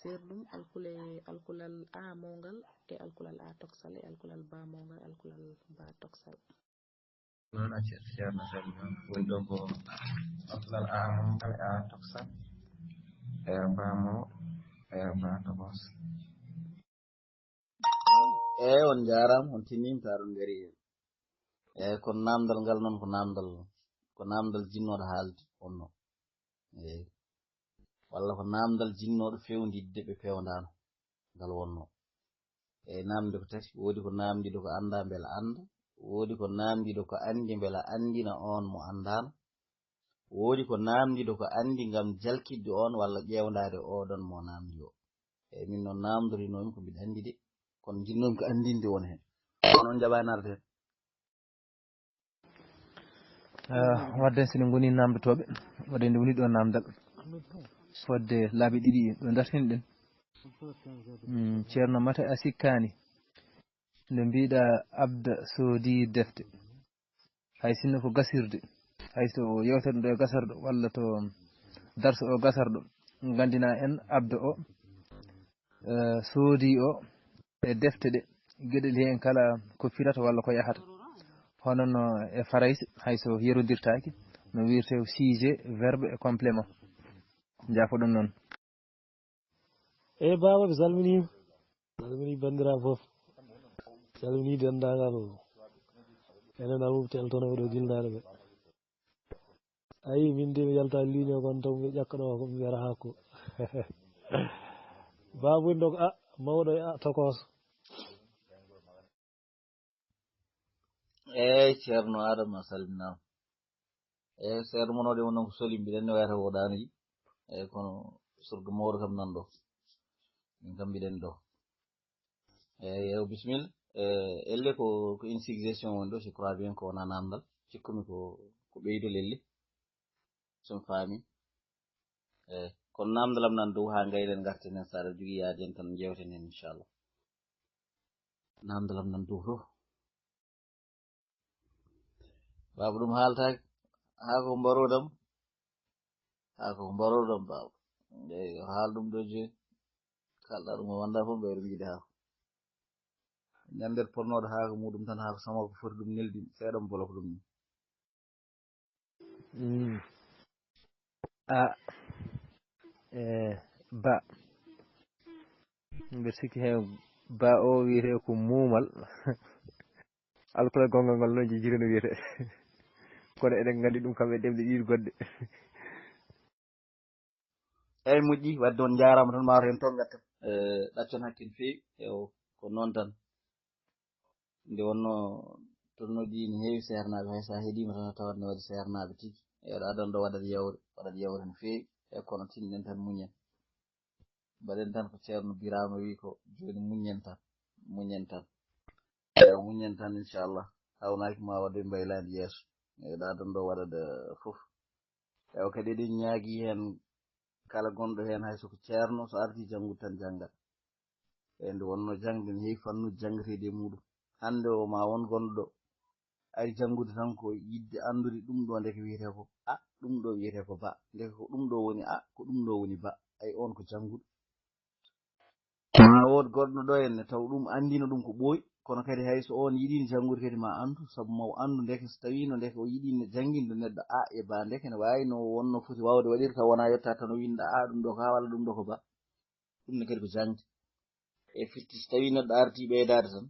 Seerɗum alkule, alkulal A mawngal, e alkulal A toksal, e alkulal ba mawngal, alkulal ba toksal. Noon, a Ceer-, Ceerno Saliou, woni ɗo ko alkulal A mawngal, A toksal, e ba maw-, e ba tokos. Eey, on njaaraama, on tiniima, tawa on ngarii heen. Eey, kono naamndal ngal noon ko naamndal, ko naamndal jinnooɗo haalde wonnoo. Eey. walla ko naamndal jinnooɗo fewndiɗde ɓe peewndaano ngal wonnoo. E naamnde ko tati, woodi ko naamndiiɗo ko anndaa mbela annda, woodi ko naamndiiɗo ko anndi mbela anndina oon mo anndaano, woodi ko naamndiiɗo ko anndi ngam jalkitde oon walla ƴeewndaade ooɗon mo naamndi o. Eyi, min noon naamndorinoomi ko mbiɗa anndi de, kono njinnoomi ko anndinde won heen. Kono on njaɓaani arde heen. Wadde so en ngoni naamndotooɓe, wadde nde woni ɗo naamndal fodde laabi ɗiɗi ɗo dartini ɗen. Ceerno, mate a sikkaani nde mbiɗa Abda soodi defte, hay sinno ko gasirde, hay so yewtere ɗo e gasarɗo walla to darso o gasarɗo, nganndina en Abda o soodi o e defte ɗe, geɗel heen kala ko firata walla ko yahata, hono no e Farayse hay so yerondirtaaki no wiyetee sujet, verbe e complément. Njaafoɗon noon. Eyi baaba, mi salminiima, salminii banndiraaɓe fof, salminii denndaangal enen Abuuɓe Teel toon e oɗo gilnaaɗo ɓe. Ayi, min de mi yalta ligne o kon taw mi ƴakka ɗo ko mi wiyata hakko. Babu en ɗo ko a mawɗo e a tokooso. Eyi, Ceerno Adama, a salminaama. Eyi, seeɗa mon o de wonno ko soli mbiɗen ne wayata ko ɗaano yi. Eyi, kono surga mawɗo kam nan ɗo. Min kam mbiɗen ɗo. Eyi, eyi, bisimilla. Eyi, elle ko, ko une suggestion woni ɗo, je crois bien ko wona namdal. Cikkumi ko, ko ɓeydol elle. So mi faami. Eyi, kono namdal am nan dow haa ngayɗen ngarten heen, so aɗa jogii yaade en tan njeewten heen, inchallah. Namdal am nan dow to. Baaba ɗum haaltaaki. Haa ko mbaroɗam. Haa ko mbaroɗam baaba. Eyi, yo haal ɗum ɗo jooni. Kalɗa ɗum o wonda fof mbayru mbiɗa haa ko. Ñande potnooɗo haa ko muɗum tan haa ko sama ko foti ɗum neldi seeɗa mo bolok ɗum ni. Mm. A e ba. Mbeɗa sikki heen ba o wiyetee ko muumal. Alkule gonngal ngal noon jijiri no wiyetee. Kono eɗen nganndi ɗum kam e ɗemɗe ɗiɗi goɗɗe. Eyi moƴƴi, wadde on njaaraama tan, maa heen toon ngattan. Ɗaccon hakke no feewi. Ewo, ko noon tan. Nde wonnoo toon noddi ne heewi seernaaɓe, hay so a heɗiima tan a tawat ne waɗi seernaaɓe tigi. Ewo, ɗa ɗon ɗo waɗat yawre, waɗat yawre no feewi. Eyi kono tinɗen tan muñen. Mbaɗen tan ko Ceerno Biraama wi ko, jooni muñen tan, muñen tan. Ewo, muñen tan, inchallah. Hawnaaki ma waɗde mbaylaandi yeeso. Ewo, ɗa ɗon ɗo waɗat fof. Ewo, kadi eɗen ñaagi heen kala gonɗo heen, hay so ko ceerno, so arti janngude tan janngat. Eyi, nde wonnoo jaŋde ne heewi fannuuji janngeteeɗi e muuɗum. Hannde o ma won gonɗo ɗo ari janngude tan ko yiɗde anndude ɗum ɗo ndeke wiyetee ko a, ɗum ɗo wiyetee ko ba. Ndeke ko ɗum ɗo woni a, ko ɗum ɗo woni ba. Ay, oon ko jannguɗo. Ma wood goɗɗo ɗo henne taw ɗum anndino ɗum ko ɓooyi, kono kadi hay so oon yiɗiino janngude kadi ma anndu, sabu ma o anndu ndeke so tawiino ndeke o yiɗiino jannginde neɗɗo a e ba, ndeke ne waawi no wonno foti waawde waɗirde taw wonaa yetta tan o winnda a ɗum ɗo ko a walla ɗum ɗo ko ba. Ɗum ne kadi ko jaŋde. E firti so tawii neɗɗo artii ɓeydaade tan,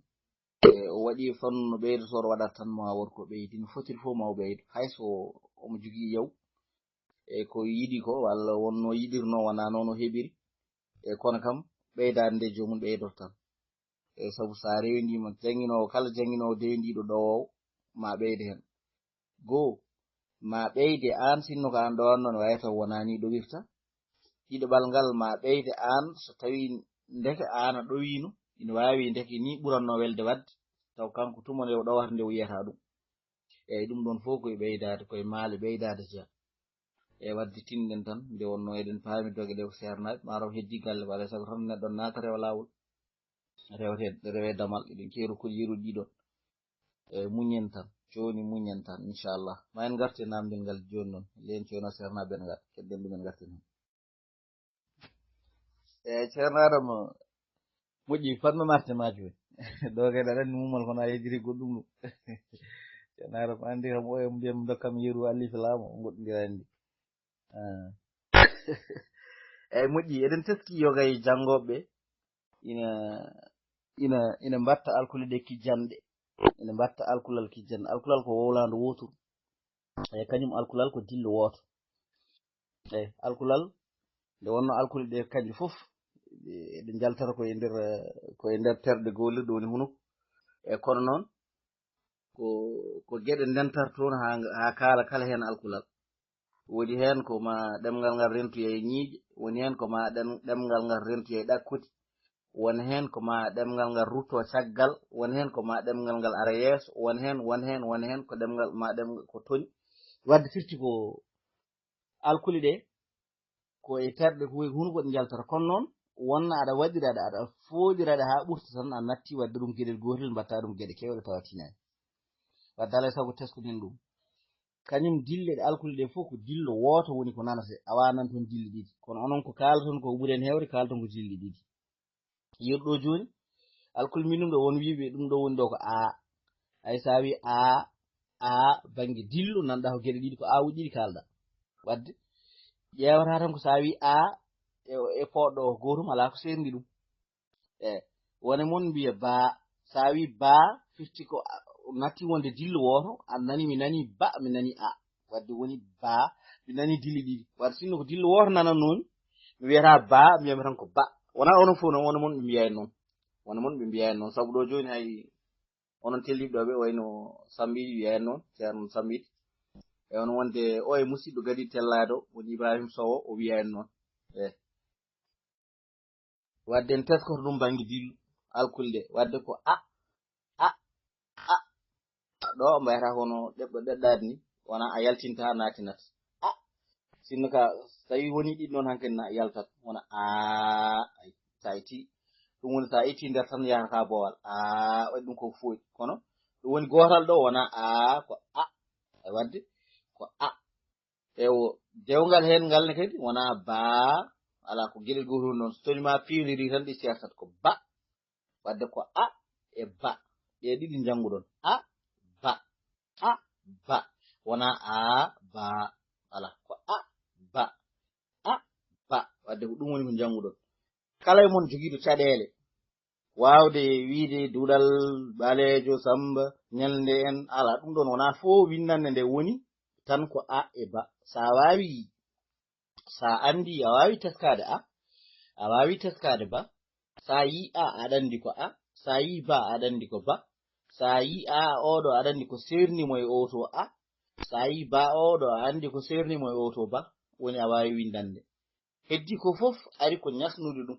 e o waɗii fannu no ɓeydotoo waɗata tan ma wood ko ɓeydi no fotiri fof ma o ɓeydo, hay so omo jogii yaw e ko yiɗi ko walla wonno yiɗirno wonaa noon o heɓiri. E kono kam ɓeydaade nde joomum ɓeydoto tan. E sabu so a rewindiima jannginoowo kala jannginoowo dewindiiɗo ɗowoowo ma ɓeyde heen. Goo, ma ɓeyde aan sinno ko aan ɗowanno ne waawi taw wonaa nii ɗowirta. Ɗiɗaɓal ngal ma ɓeyde aan so tawii ndeke aan a ɗowiino ina waawi ndeke nii ɓurannoo welde waɗde taw kanko tuma nde o ɗowata nde o yiyata ɗum. Eyi ɗum ɗoon fof koye ɓeydaade koye maale ɓeydaade jeya. E wadde tinɗen tan nde wonnoo eɗen paami doge ɗe ko seernaaɓe maaro heddi galle walla sago tan neɗɗo naata rewa laawol. Rewete rewe damal eɗen keeru ko yeru ɗiɗon. E muñen tan jooni muñen tan inchallah ma en ngarti namdel ngal jooni noon len coyno seernaaɓe en ngal kedden ɗumen ngarti noon. Eyi ceerno Adama moƴƴi fatma marte ma jooni. Ɗo kadi aɗa anndi mumal kono a yejjiti goɗɗum ɗum. Ceerno Adama anndi kam oya mbiyam dokkam yeru allifi laamo goɗɗondira anndi. Eyi moƴƴi eɗen teski yogay janngooɓe ina ina ina mbatta alkule ɗe kijjanɗe. Ina mbatta alkulal kijjanɗe alkulal ko wowlaandu wooturu. Eyi kañum alkulal ko dillo wooto. Eyi alkulal Nde wonno alkule ɗe kanƴe fof ɗe njaltata ko e nder ko e nder terɗe gollirɗe woni hunuko. E kono noon ko ko geɗe ndentar toon haa haa kaala kala heen alkulal. Woni heen ko ma ɗemngal ngal rentoya e ñiiƴe, woni heen ko ma ɗemngal ngal rentoya e ɗakkoti, woni heen ko ma ɗemngal ngal rutto caggal, woni heen ko ma ɗemngal ngal ara yeeso, woni heen woni heen woni heen ko ɗemngal ma ɗemngal ko toñi. Wadde firti ko alkule ɗe ko e terɗe ko e hunuko ɗe njaltata. Kono noon wonna aɗa waɗira ɗe aɗa fooɗira ɗe haa ɓurta tan a natti wadde ɗum geɗel gootel mbatta ɗum geɗe keewɗe tawa tinaani. Wadde alay sago teskoɗen ɗum. Kañum dille ɗe alkule ɗe fof ko dillo wooto woni ko nanate, a wawa nan toon dille ɗiɗi. Kono onon ko kaalaton ko ɓuri en heewde kaalaton ko dille ɗiɗi. Yeru ɗo jooni alkule min ɗum ɗo won wiiɓe ɗum ɗo woni ɗo ko a. Ay sa wi a a bannge dillo nanɗa ko geɗe ɗiɗi ko awuji ɗiɗi kalɗa. Wadde ƴeewata tan ko sa wi a e e poɗɗo o gootum ala ko serndi ɗum. E wone mon mbiya ba, sa wi ba firti ko natti wonde dillo wooto. A nani mi nani ba mi nani a. Wadde woni ba mi nani dilli ɗiɗi. Wadde sinno ko dillo wooto nanannoomi mi wiyata ba mbiyami tan ko ba. Wona onon fof noon wone mon ɓe mbiya en noon. Wone mon ɓe mbiya en noon sabu ɗo jooni hay onon telliɓe ɗo ɓe wayno Sambiɗi wiya en noon, ceerno Sambiɗi. E on wonde o e musidɗo gadi tellaado woni Ibrahim Sowo o wiya en noon. E wadde en teskoto ɗum bannge dillu alkulde wadde ko a a a ɗo mbayata kono ɗeɓɗo ɗeɗɗaade ni wona a yaltinta natinat a sinno ka so tawi woni ɗiɗi noon hankkadi na yaltat wona a ay sa itti ɗum woni sa itti nder tan yahata boowal a waɗi ɗum ko fooɗi kono ɗum woni gootal ɗo wona a ko a e wadde ko a ewo dewngal heen ngal ne kadi wona ba ala ko geɗel gootel noon so tawii ma piiwndiri tan ɗi sertat ko ba wadde ko a e ba ɗe ɗiɗi njannguɗon a ba a ba wona a ba ala ko a ba a ba wadde ko ɗum woni ko njannguɗon kala e mon jogiiɗo caɗeele waawde wiide duɗal ɓaleejo samba ñalnde en ala ɗum ɗon wona fof winnande nde woni tan ko a e ba sa waawi sa anndi a waawi teskaade a a waawi teskaade ba sa yi a aɗa anndi ko a sa yi ba aɗa anndi ko ba sa yi a oɗo aɗa anndi ko seernimo e oto a sa yi ba oɗo a anndi ko seernimo e oto ba woni a waawi winndande heddi ko fof ari ko ñasnude ɗum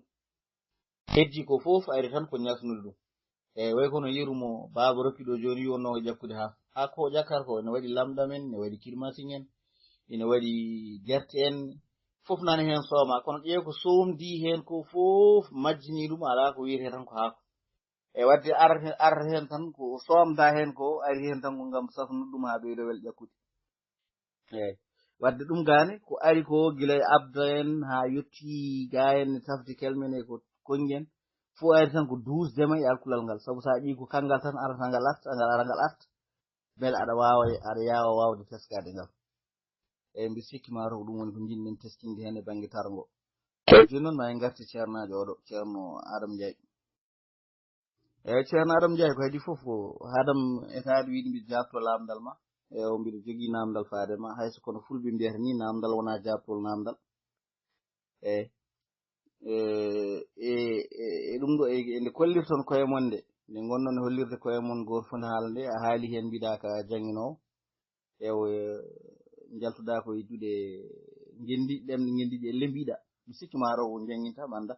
heddi ko fof ari tan ko ñasnude ɗum eyyi way kono yeru mo baaba rokki ɗo jooni wonno ko ƴakkude ha ha ko ƴakkata ko ene waɗi lamɗam en ene waɗi kirmasiŋ en ene waɗi gerte en fof nani heen sooma kono ƴeew ko somdi heen ko fof majjini ɗum ala ko wiyete tan ko haako e wadde arata heen tan ko somda heen ko ari heen tan ko ngam safnude ɗum ha ɓeydo wel ƴakkude eyyi wadde ɗum gane ko ari ko gila e abda en ha yetti ga en safde kelmen e ko kongen fof ari tan ko duusde ma e alkulal ngal sabu sa ƴii ko kanngal tan arata ngal arta ngal ara ngal arta beele aɗa wawa aɗa yawa wawde teskade ngal eyyi mbi sikki ma to ko ɗum woni ko jinɗen teskinde hen e banggue targo jooni noon ma en garti ceernajo oɗo ceerno Adama Ndiaye eyyi ceerno Adama Ndiaye ko hadi foof ko hadam etade wiide mbiɗa jabto lamdal ma ewo mbiɗa jogui namdal faade ma hayso kono fulɓe mbiyata ni namdal wona jabtol namdal eyyi e e e ɗum ɗo e nde kollirton koye mon nde nde gonnon e hollirde koye mon goto fof nde haala nde a haali hen mbiɗa ka jangguinowo ewo jaltuɗa ko e juuɗe ngendiɗi ɗemɗe ngendiɗi elle mbiɗa mi sikki ma row jangguinta ɓanda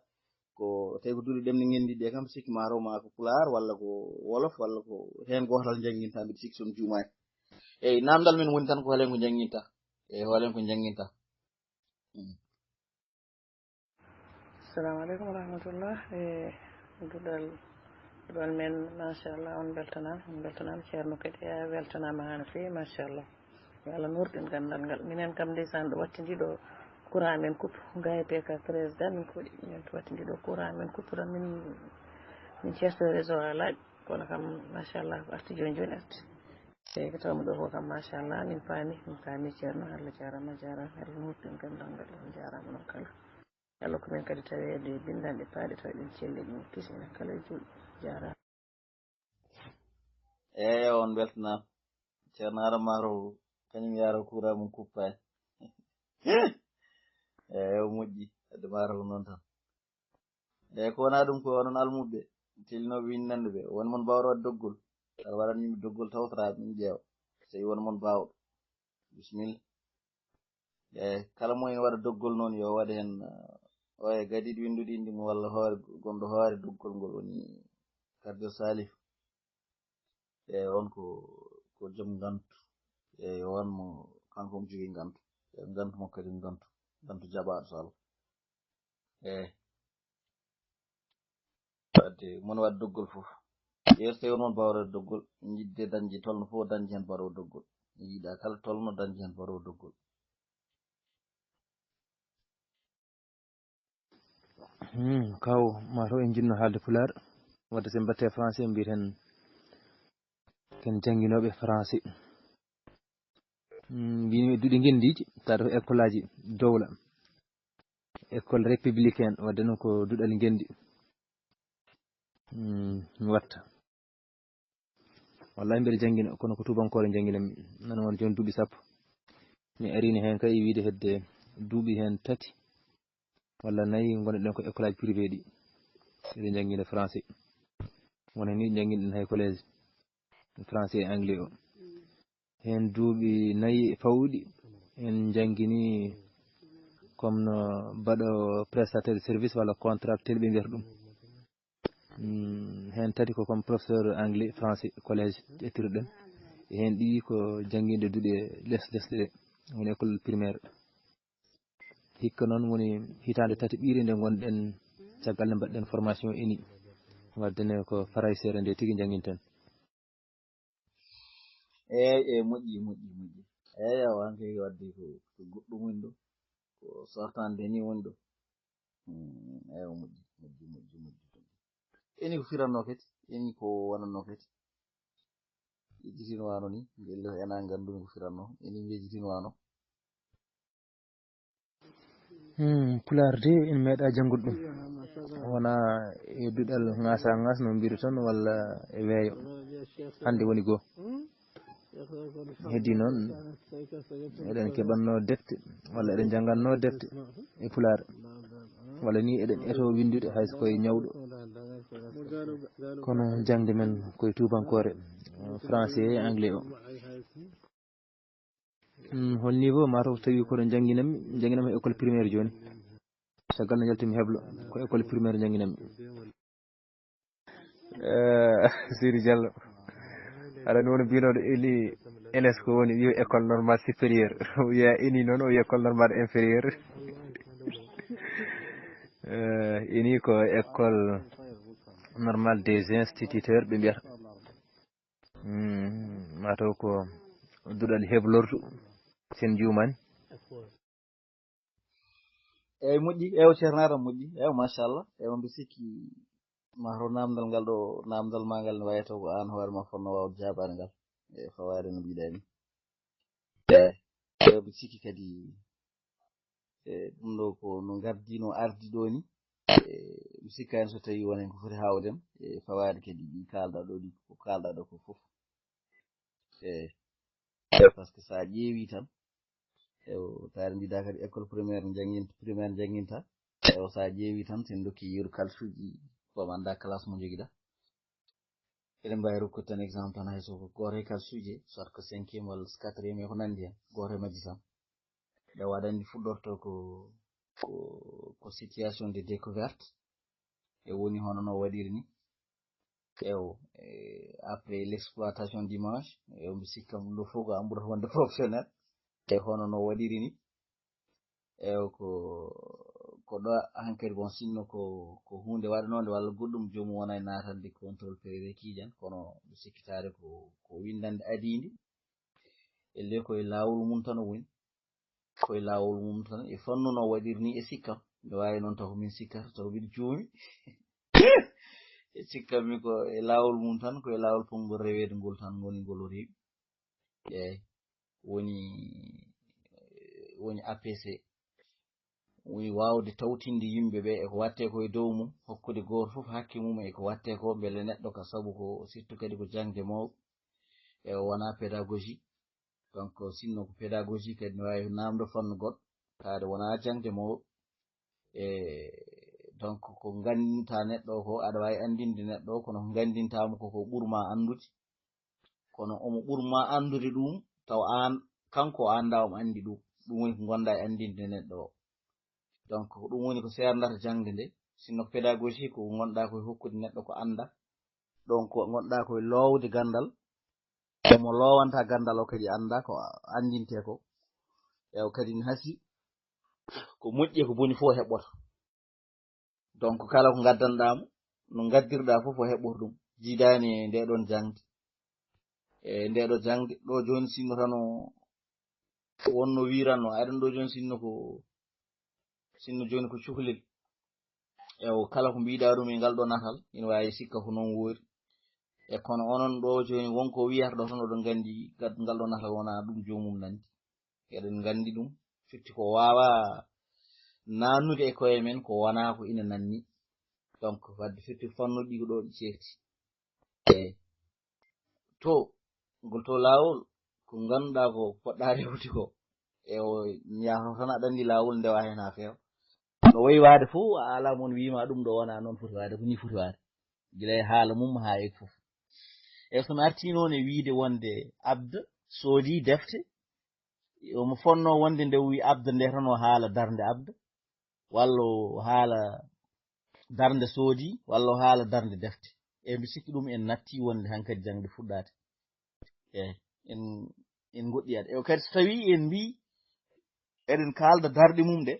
ko tawi ko duuɗe ɗemɗe ngendiɗi ɗe kam sikki ma row ma ko pulaar walla ko wolof walla ko hen gotal jangguinta mbiɗa sikki son juumani eyyi namdal men woni tan ko hoolen ko jangguinta eyyi hoolen ko jangguinta Assalamu aleykum wa rahmatullah e duɗal duɗal men machallah on beltanama on beltanama ceerno kadi a weltanama ha no fewi machallah yo allah nurɗin gandal ngal minen kam ndeysan ɗo watti ndi ɗo courant men coupe gay pk président min koɗi min to watti ndi ɗo courant men coupe tan min min ceerto réseau ha laaɓi kono kam machallah ko arti joni joni arti eyyi ko tawmi ɗo ko kam machallah min paami min paami ceerno allah jarama jarama allah nurɗin gandal ngal on jarama non kala Allah ko men kadi taweede e binndanɗe paaɗe tawa ɗen celle ɗin kisina kala e juuɗe jaaraama. Eeyo on mbeltanaama. Ceerno Adama Maaro kañum yaaro kuuraa mum kuppaani. Eeyo moƴƴi. Hedde maaral ko noon tan. Eeyi, ko wonaa ɗum, ko onon almuɓe, telinooɓe, winndanɓe ɓe. Won mon baawɗo waɗde doggol? Aɗa waɗan yimɓe doggol, tawtoraa ɓe, min ƴeewa. So tawii won mon baawɗo, bisimilla. Eeyi, kala mo ina waɗa doggol noon, yo waɗ heen, eh, oya gadiiɗo winndude innde mum walla hoore, gonɗo hoore doggol ngol, woni Cardio Salif. Eeyi, on ko, ko joom ngantu. Eeyi, o on mo, kanko omo jogii ngantu. Eeyi, ngantu makko kadi ngantu. Ngantu jaɓaaɗo, so Allah. Eeyi. Wadde, mon waɗ doggol fof. Yeeso tawi on mon baawɗo doggol, yiɗde dañde tolno fof, dañde heen baɗoowo doggol. Yiɗa kala tolno, dañde heen baɗoowo doggol. Hmm, kaw, ma taw en jinno haalde pulaar. Wadde sen mbatte français, en mbiyeten ken jannginooɓe français. Hmm, mbimi duɗe ngenndiiji, tawa ko école aji dowla. École républicaine, wadde noon ko duɗal ngenndi. Hmm, mi watta. Wallahi mbeɗa janngina, kono ko tubankore jannginammi. Nana won jooni duuɓi sappo. Mi arini heen kay e wiide hedde duuɓi heen tati walla nayi ngonɗen ko école aji privé ɗi. Eɗen janngina français. Wona ni jannginɗen hay collège. Français e anglais o. Heen duuɓi nayi fawɗi, en njanngini comme no mbaɗo prestataire de service walla contractuel ɓe mbiyata ɗum. Mm, heen tati ko comme professeur anglais, français, collège ƴettirɗen. E heen ɗiɗi ko janngiinde duɗe les, lesɗe ɗe, woni école primaire. Hikka noon woni hitaande tati ɓiire nde ngonɗen, caggal nde mbaɗɗen formation eni. Wadde ne ko farayseere nde tigi njannginten. Eeyi, eeyi, moƴƴi, moƴƴi, moƴƴi. Eeyi, awa, hankay wadde ko, ko goɗɗum woni ɗo. Ko sortande ni woni ɗo. Hmm, eeyi, moƴƴi, moƴƴi, moƴƴi, moƴƴi, moƴƴi. Eni ko firanno kadi, eni ko wonanno kadi. Yejjitinwaano ni, mbele ko ena nganndumi ko firanno. Eni yejjitinwaano. Hmm, pulaar de, en meeɗa janngude ɗum. Wona e duɗal ŋaasa ŋaas no mbiru tan, walla e weeyo. Hannde woni goo. Heddi noon, eɗen keɓanno defte, walla eɗen jannganno defte e pulaar. Walla ni eɗen eto winndude hay so koye ñawɗo. Kono jaŋde men koye tuubankoore, français e anglais o. Mm, hol niveau? Mataw tawi koɗo jannginammi, jannginammi école primaire jooni. Caggal nde njaltumi heblo, ko école primaire jannginammi. Eh, Sidi Diallo. Aɗa ni woni mbinoɗo eli, eles ko woni wiyo école normale supérieure. O wiya eni noon, o wiya école normale inférieure. Eh, eni ko école normale des instituteurs, ɓe mbiyata. Mm, mataw ko duɗal heblordu, sen juumani. Eeyi, moƴƴi, eewa, ceerno Aadama, moƴƴi, eewa, machallah, eewa, mbi sikki mataw naamndal ngal ɗo, naamndal ma ngal ne wayata ko aan hoore ma fotno waawde jaabaade ngal, e fawaade no mbiɗa ni. Eeyi, eewa, mbi sikki kadi, e ɗum ɗo ko no ngardino ardi ɗo ni. E, mi sikkaani so tawii won heen ko foti haawde en, e fawaade kadi ɗi kaalɗa ɗo, ɗi ko kaalɗa ɗo ko fof. E, par ce que so a ƴeewi tan, e, o taari mbiɗa kadi école primaire jannginta, primaire jannginta. E, o so a ƴeewi tan, sen dokki yiiru kalsuuji, ko mi annda classe mo njogiɗa. Eɗen mbaawi rokkude tan exemple tan, hay so ko gooto e kalsuuji, soit ko cinquième walla quatrième e ko nanndi heen, gooto e majji tan. Ɗe waɗa anndi fuɗɗorto ko, ko, ko situation de découverte. E woni hono no waɗiri ni. Ewo, e, après l'exploitation dimanche, e, mi sikka ɗum ɗo fof ko an ɓurata wonde professionnel. E hono no waɗiri ni. Ewo, ko, ko ɗo hankadi, bon, sinno ko, ko huunde waɗanoonde walla goɗɗum, joomum wona e naatande contrôle prérequis jan, kono mi sikkitaade ko, ko winndande adiinde. E le koye laawol mum tan o woni. Koye laawol mum tan, e fannu no waɗiri ni e sikkam. Nde waawi noon taw ko min sikkata, taw mbiɗa juumi. E sikkam mi ko e laawol mum tan, ko e laawol pongol reweede ngol tan ngoni ngol o rewi. Eeyi, woni, woni A P C. Woni waawde tawtinde yimɓe ɓe e ko waɗtee ko e dow mum, hokkude gooto fof hakke mum e ko waɗtee ko, mbele neɗɗo ka sabu ko, surtout kadi ko jaŋde mawɓe, e o wonaa pédagogie. Donc, sinno ko pédagogie kadi ne waawi naamndo fannu goɗɗo, taade wonaa jaŋde mawɓe. E, donc, ko nganndinta neɗɗo o ko, aɗa waawi anndinde neɗɗo o, kono ko nganndinta mo ko, ko ɓurma anndude. Kono omo ɓurma anndude ɗum, taw aan, kanko o annda, omo anndi ɗum. Ɗum woni ko ngonɗa e anndinde neɗɗo o. Donc, ko ɗum woni ko seernata jaŋde nde. Sinno ko pédagogie, ko ngonɗa ko e hokkude neɗɗo ko annda. Donc, ngonɗa ko e loowde ganndal. Mo loowanta ganndal o kadi annda ko anndinte ko. E o kadi ne hasi ko moƴƴi e ko boni fof o heɓɓoto. Donc, kala ko ngaddanɗa mo, no ngaddirɗa fof o heɓɓoto ɗum. Jiidaani e nde ɗon jaŋde. E nde ɗo jaŋde, ɗo jooni sinno tan o wonno wiiranno, aɗen ɗo jooni sinno ko, sinno jooni ko cukalel. E o kala ko mbiɗa ɗum e ngal ɗo natal, ina waawi sikka ko noon woori. E kono onon ɗo jooni won ko wiyata ɗo tan, oɗon nganndi gad-, ngal ɗo natal wona ɗum joomum nandi. Eɗen nganndi ɗum, firti ko waawa naannude e koye men, ko wona ko ina nanni. Donc, wadde firti fannuɗi ko ɗo ɗi ceerti. Eyi. To, ngol to laawol, ko ngannduɗa ko poɗɗa rewde ko. E o, yahno tan aɗa anndi laawol ndewa heen haa feewa. No wayi waade fof, a ala mon wiima ɗum ɗo wona noon foti waade, ko ni foti waade. Gila e haala mum haa e fof. E so mi artii noon e wiide wonde Abda soodi defte, omo fonno wonde nde o wi Abda nde tan o haala darnde Abda, walla o haala darnde soodi, walla o haala darnde defte. E mi sikki ɗum en natti wonde hankadi jaŋde fuɗɗaade. E en, en ngoɗɗiyaade. E kadi so tawii en mbii eɗen kaalda darɗe mum ɗe,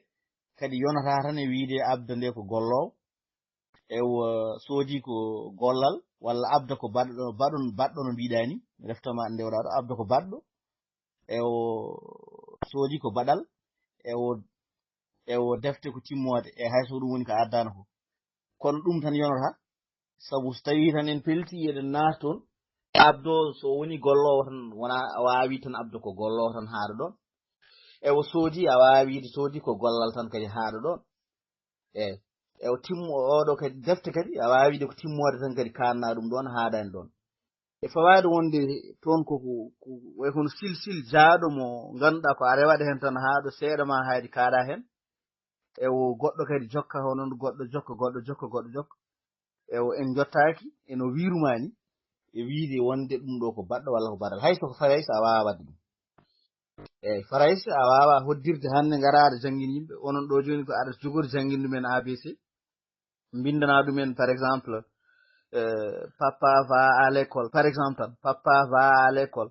kadi yonata tan e wiide Abda nde ko golloowo, e o soodi ko gollal, walla Abda ko baɗɗo, baɗon, baɗɗo no mbiɗa ni, reftama ndewɗa ɗo, Abda ko baɗɗo, e o soodi ko baɗal, e o, e o defte ko timmoode, e hay so ɗum woni ko addana ko. Kono ɗum tan yonata, sabu so tawii tan en pelti eɗen naata toon, Abdo so woni golloowo tan, wona a waawi tan Abdo ko golloowo tan haaɗo ɗoon. E o soodi, a waawi wiide soodi ko gollal tan kadi haaɗo ɗoon. Eey. E o timmo, oɗo kadi defte kadi, a waawi wiide ko timmoode tan kadi kaanna ɗum ɗoon, haaɗani ɗoon. E fawaade wonde toon ko, ko, ko way kono silsil jaaɗo mo ngannduɗaa ko a rewat heen tan haaɗo seeɗa ma haydi kaaɗa heen. E o goɗɗo kadi jokka, hono goɗɗo jokka, goɗɗo jokka, goɗɗo jokka. E o en jottaaki, eno wiirumaani, e wiide wonde ɗum ɗo ko baɗɗo walla ko baɗal. Hay so ko Farayse a waawaa waɗde ɗum. Eey, Farayse a waawaa hoddirde hannde ngara aɗa janngin yimɓe. Onon ɗo jooni ko aɗa jogori jannginde men A B C. Mbinndana ɗumen, par exemple, euh, papa va à l'école, par exemple tan, papa va à l'école.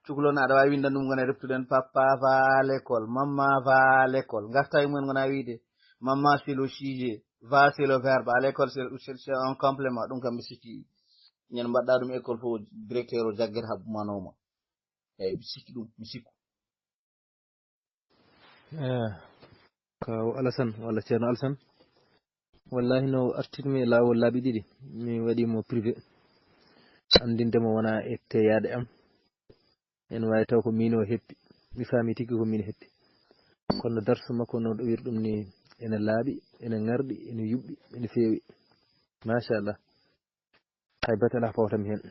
Cukalon aɗa waawi winndan ɗum, ngona reftuɗen, papa va à l'école, mamma va à l'école. Ngarta e mumen ngona wiide, mamma c'est le sujet, va c'est le verbe, à l'école c'est, c'est, c'est un complément. Ɗum kam mi sikki, ñande mbaɗɗa ɗum école fof, directeur o jaggere haɓɓumanoma. Eey, mi sikki ɗum, mi sikku. Eh, kaw Alasan, walla Ceerno Alasan. Wallahi no artirmi e laawol laabi ɗiɗi. Mi waɗi mo privé. Anndinde mo wona e teyaade am. En waawi taw ko miin o heppi. Mi faami tigi ko miin heppi. Kono darsu makko no ɗo wiyri ɗum ni ene laaɓi, ene ŋarɗi, ene yuɓɓi, ene feewi. Machallah. Hay bete alaa ko pawtam heen.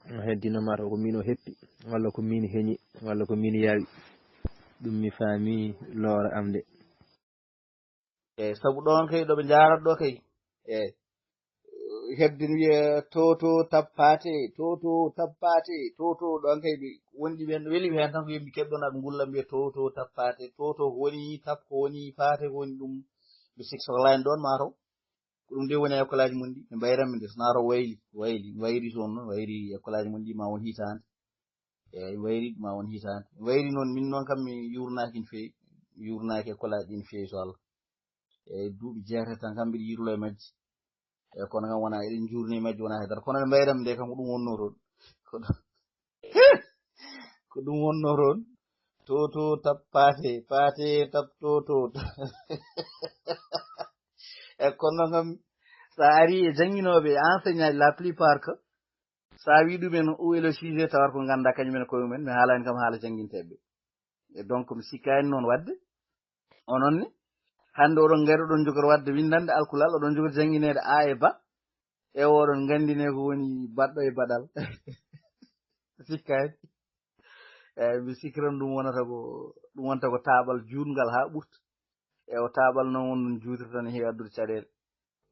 No heddino mataw ko miin o heppi, walla ko miin heñi, walla ko miin yaawi. Ɗum mi faami loora am nde. Eey, sabu ɗoon kay, ɗo ɓe njaarata ɗo kay. Eey. Heɓde ne wiya, "Toto, tap, paate, toto, tap, paate, toto." Ɗoon kay, ɓe wonɗi ɓeen, weli ɓe heen tan ko yo ɓe keɓ ɗoon, aɓe ngulla, mbiya, "Toto, tap, paate, toto, ko woni tap, ko woni paate, ko woni ɗum." Ɓe sikki soklaani ɗoon, mataw. Ko ɗum de woni e école aji mon ɗi, ɓe mbayranmi de, so naato wayli, wayli, wayri toon noon, wayri école aji mon ɗi, ma won hitaande. Eey, wayri ma won hitaande. Wayri noon, min noon kam mi yuurnaaki no feewi, mi yuurnaaki école aji ɗi no feewi, so Allah. Eey, duuɓi jeetati tan kam mbiɗa yirlo e majji. Eey, kono kam wona eɗen njuurni e majji, wona hay dara. Kono ɓe mbayranmi de kam ko ɗum wonnoo toon. Ko ɗum, ko ɗum wonnoo toon. Toto, tap, paate, paate, tap, toto. E kono kam, so a ari e jannginooɓe, e enseignant, la plupart que, so a wii ɗumen, "Où est le sujet?" tawata ko ngannda kañum en koye mumen, mi haalaani kam haala jannginteeɓe. E donc, mi sikkaani noon waɗde. Onon ne, hannde oɗon ngari, oɗon njogori waɗde winndande alkulal, oɗon njogori janngineede A e Ba. E oɗon nganndine ko woni baɗɗo e baɗal. Sikkaani. Eey, mi sikkiran ɗum wonata ko, ɗum wonta ko taaɓal juutngal haa ɓurta. E o taaɓal noon won ɗum juutirta ne heewi addude caɗeele.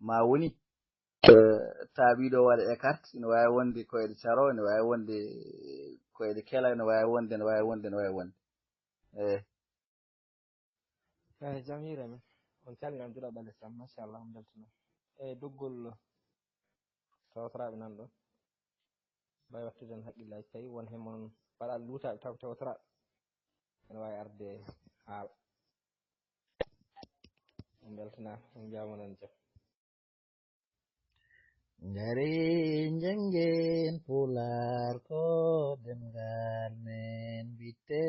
Ma woni, eh, taaɓiiɗo waɗa écart, ina waawi wonde koyɗe caro, ina waawi wonde koyɗe kela, ina waawi wonde, ina waawi wonde, ina waawi wonde. Eh. Eyi, jam hiire men. On calminama juuɗa ɓale sam, machallah, on beltano. E doggol tawtoraaɓe nan ɗo. Mbawi wattude on haqqillaaji tawi won heen mon mbaɗa luutaaɓe taw tawtoraaɓe. Ene waawi arde haala. On beltanaama, on njaama noon jam. Ngari njanngen pulaar ko ɗemngal men bitte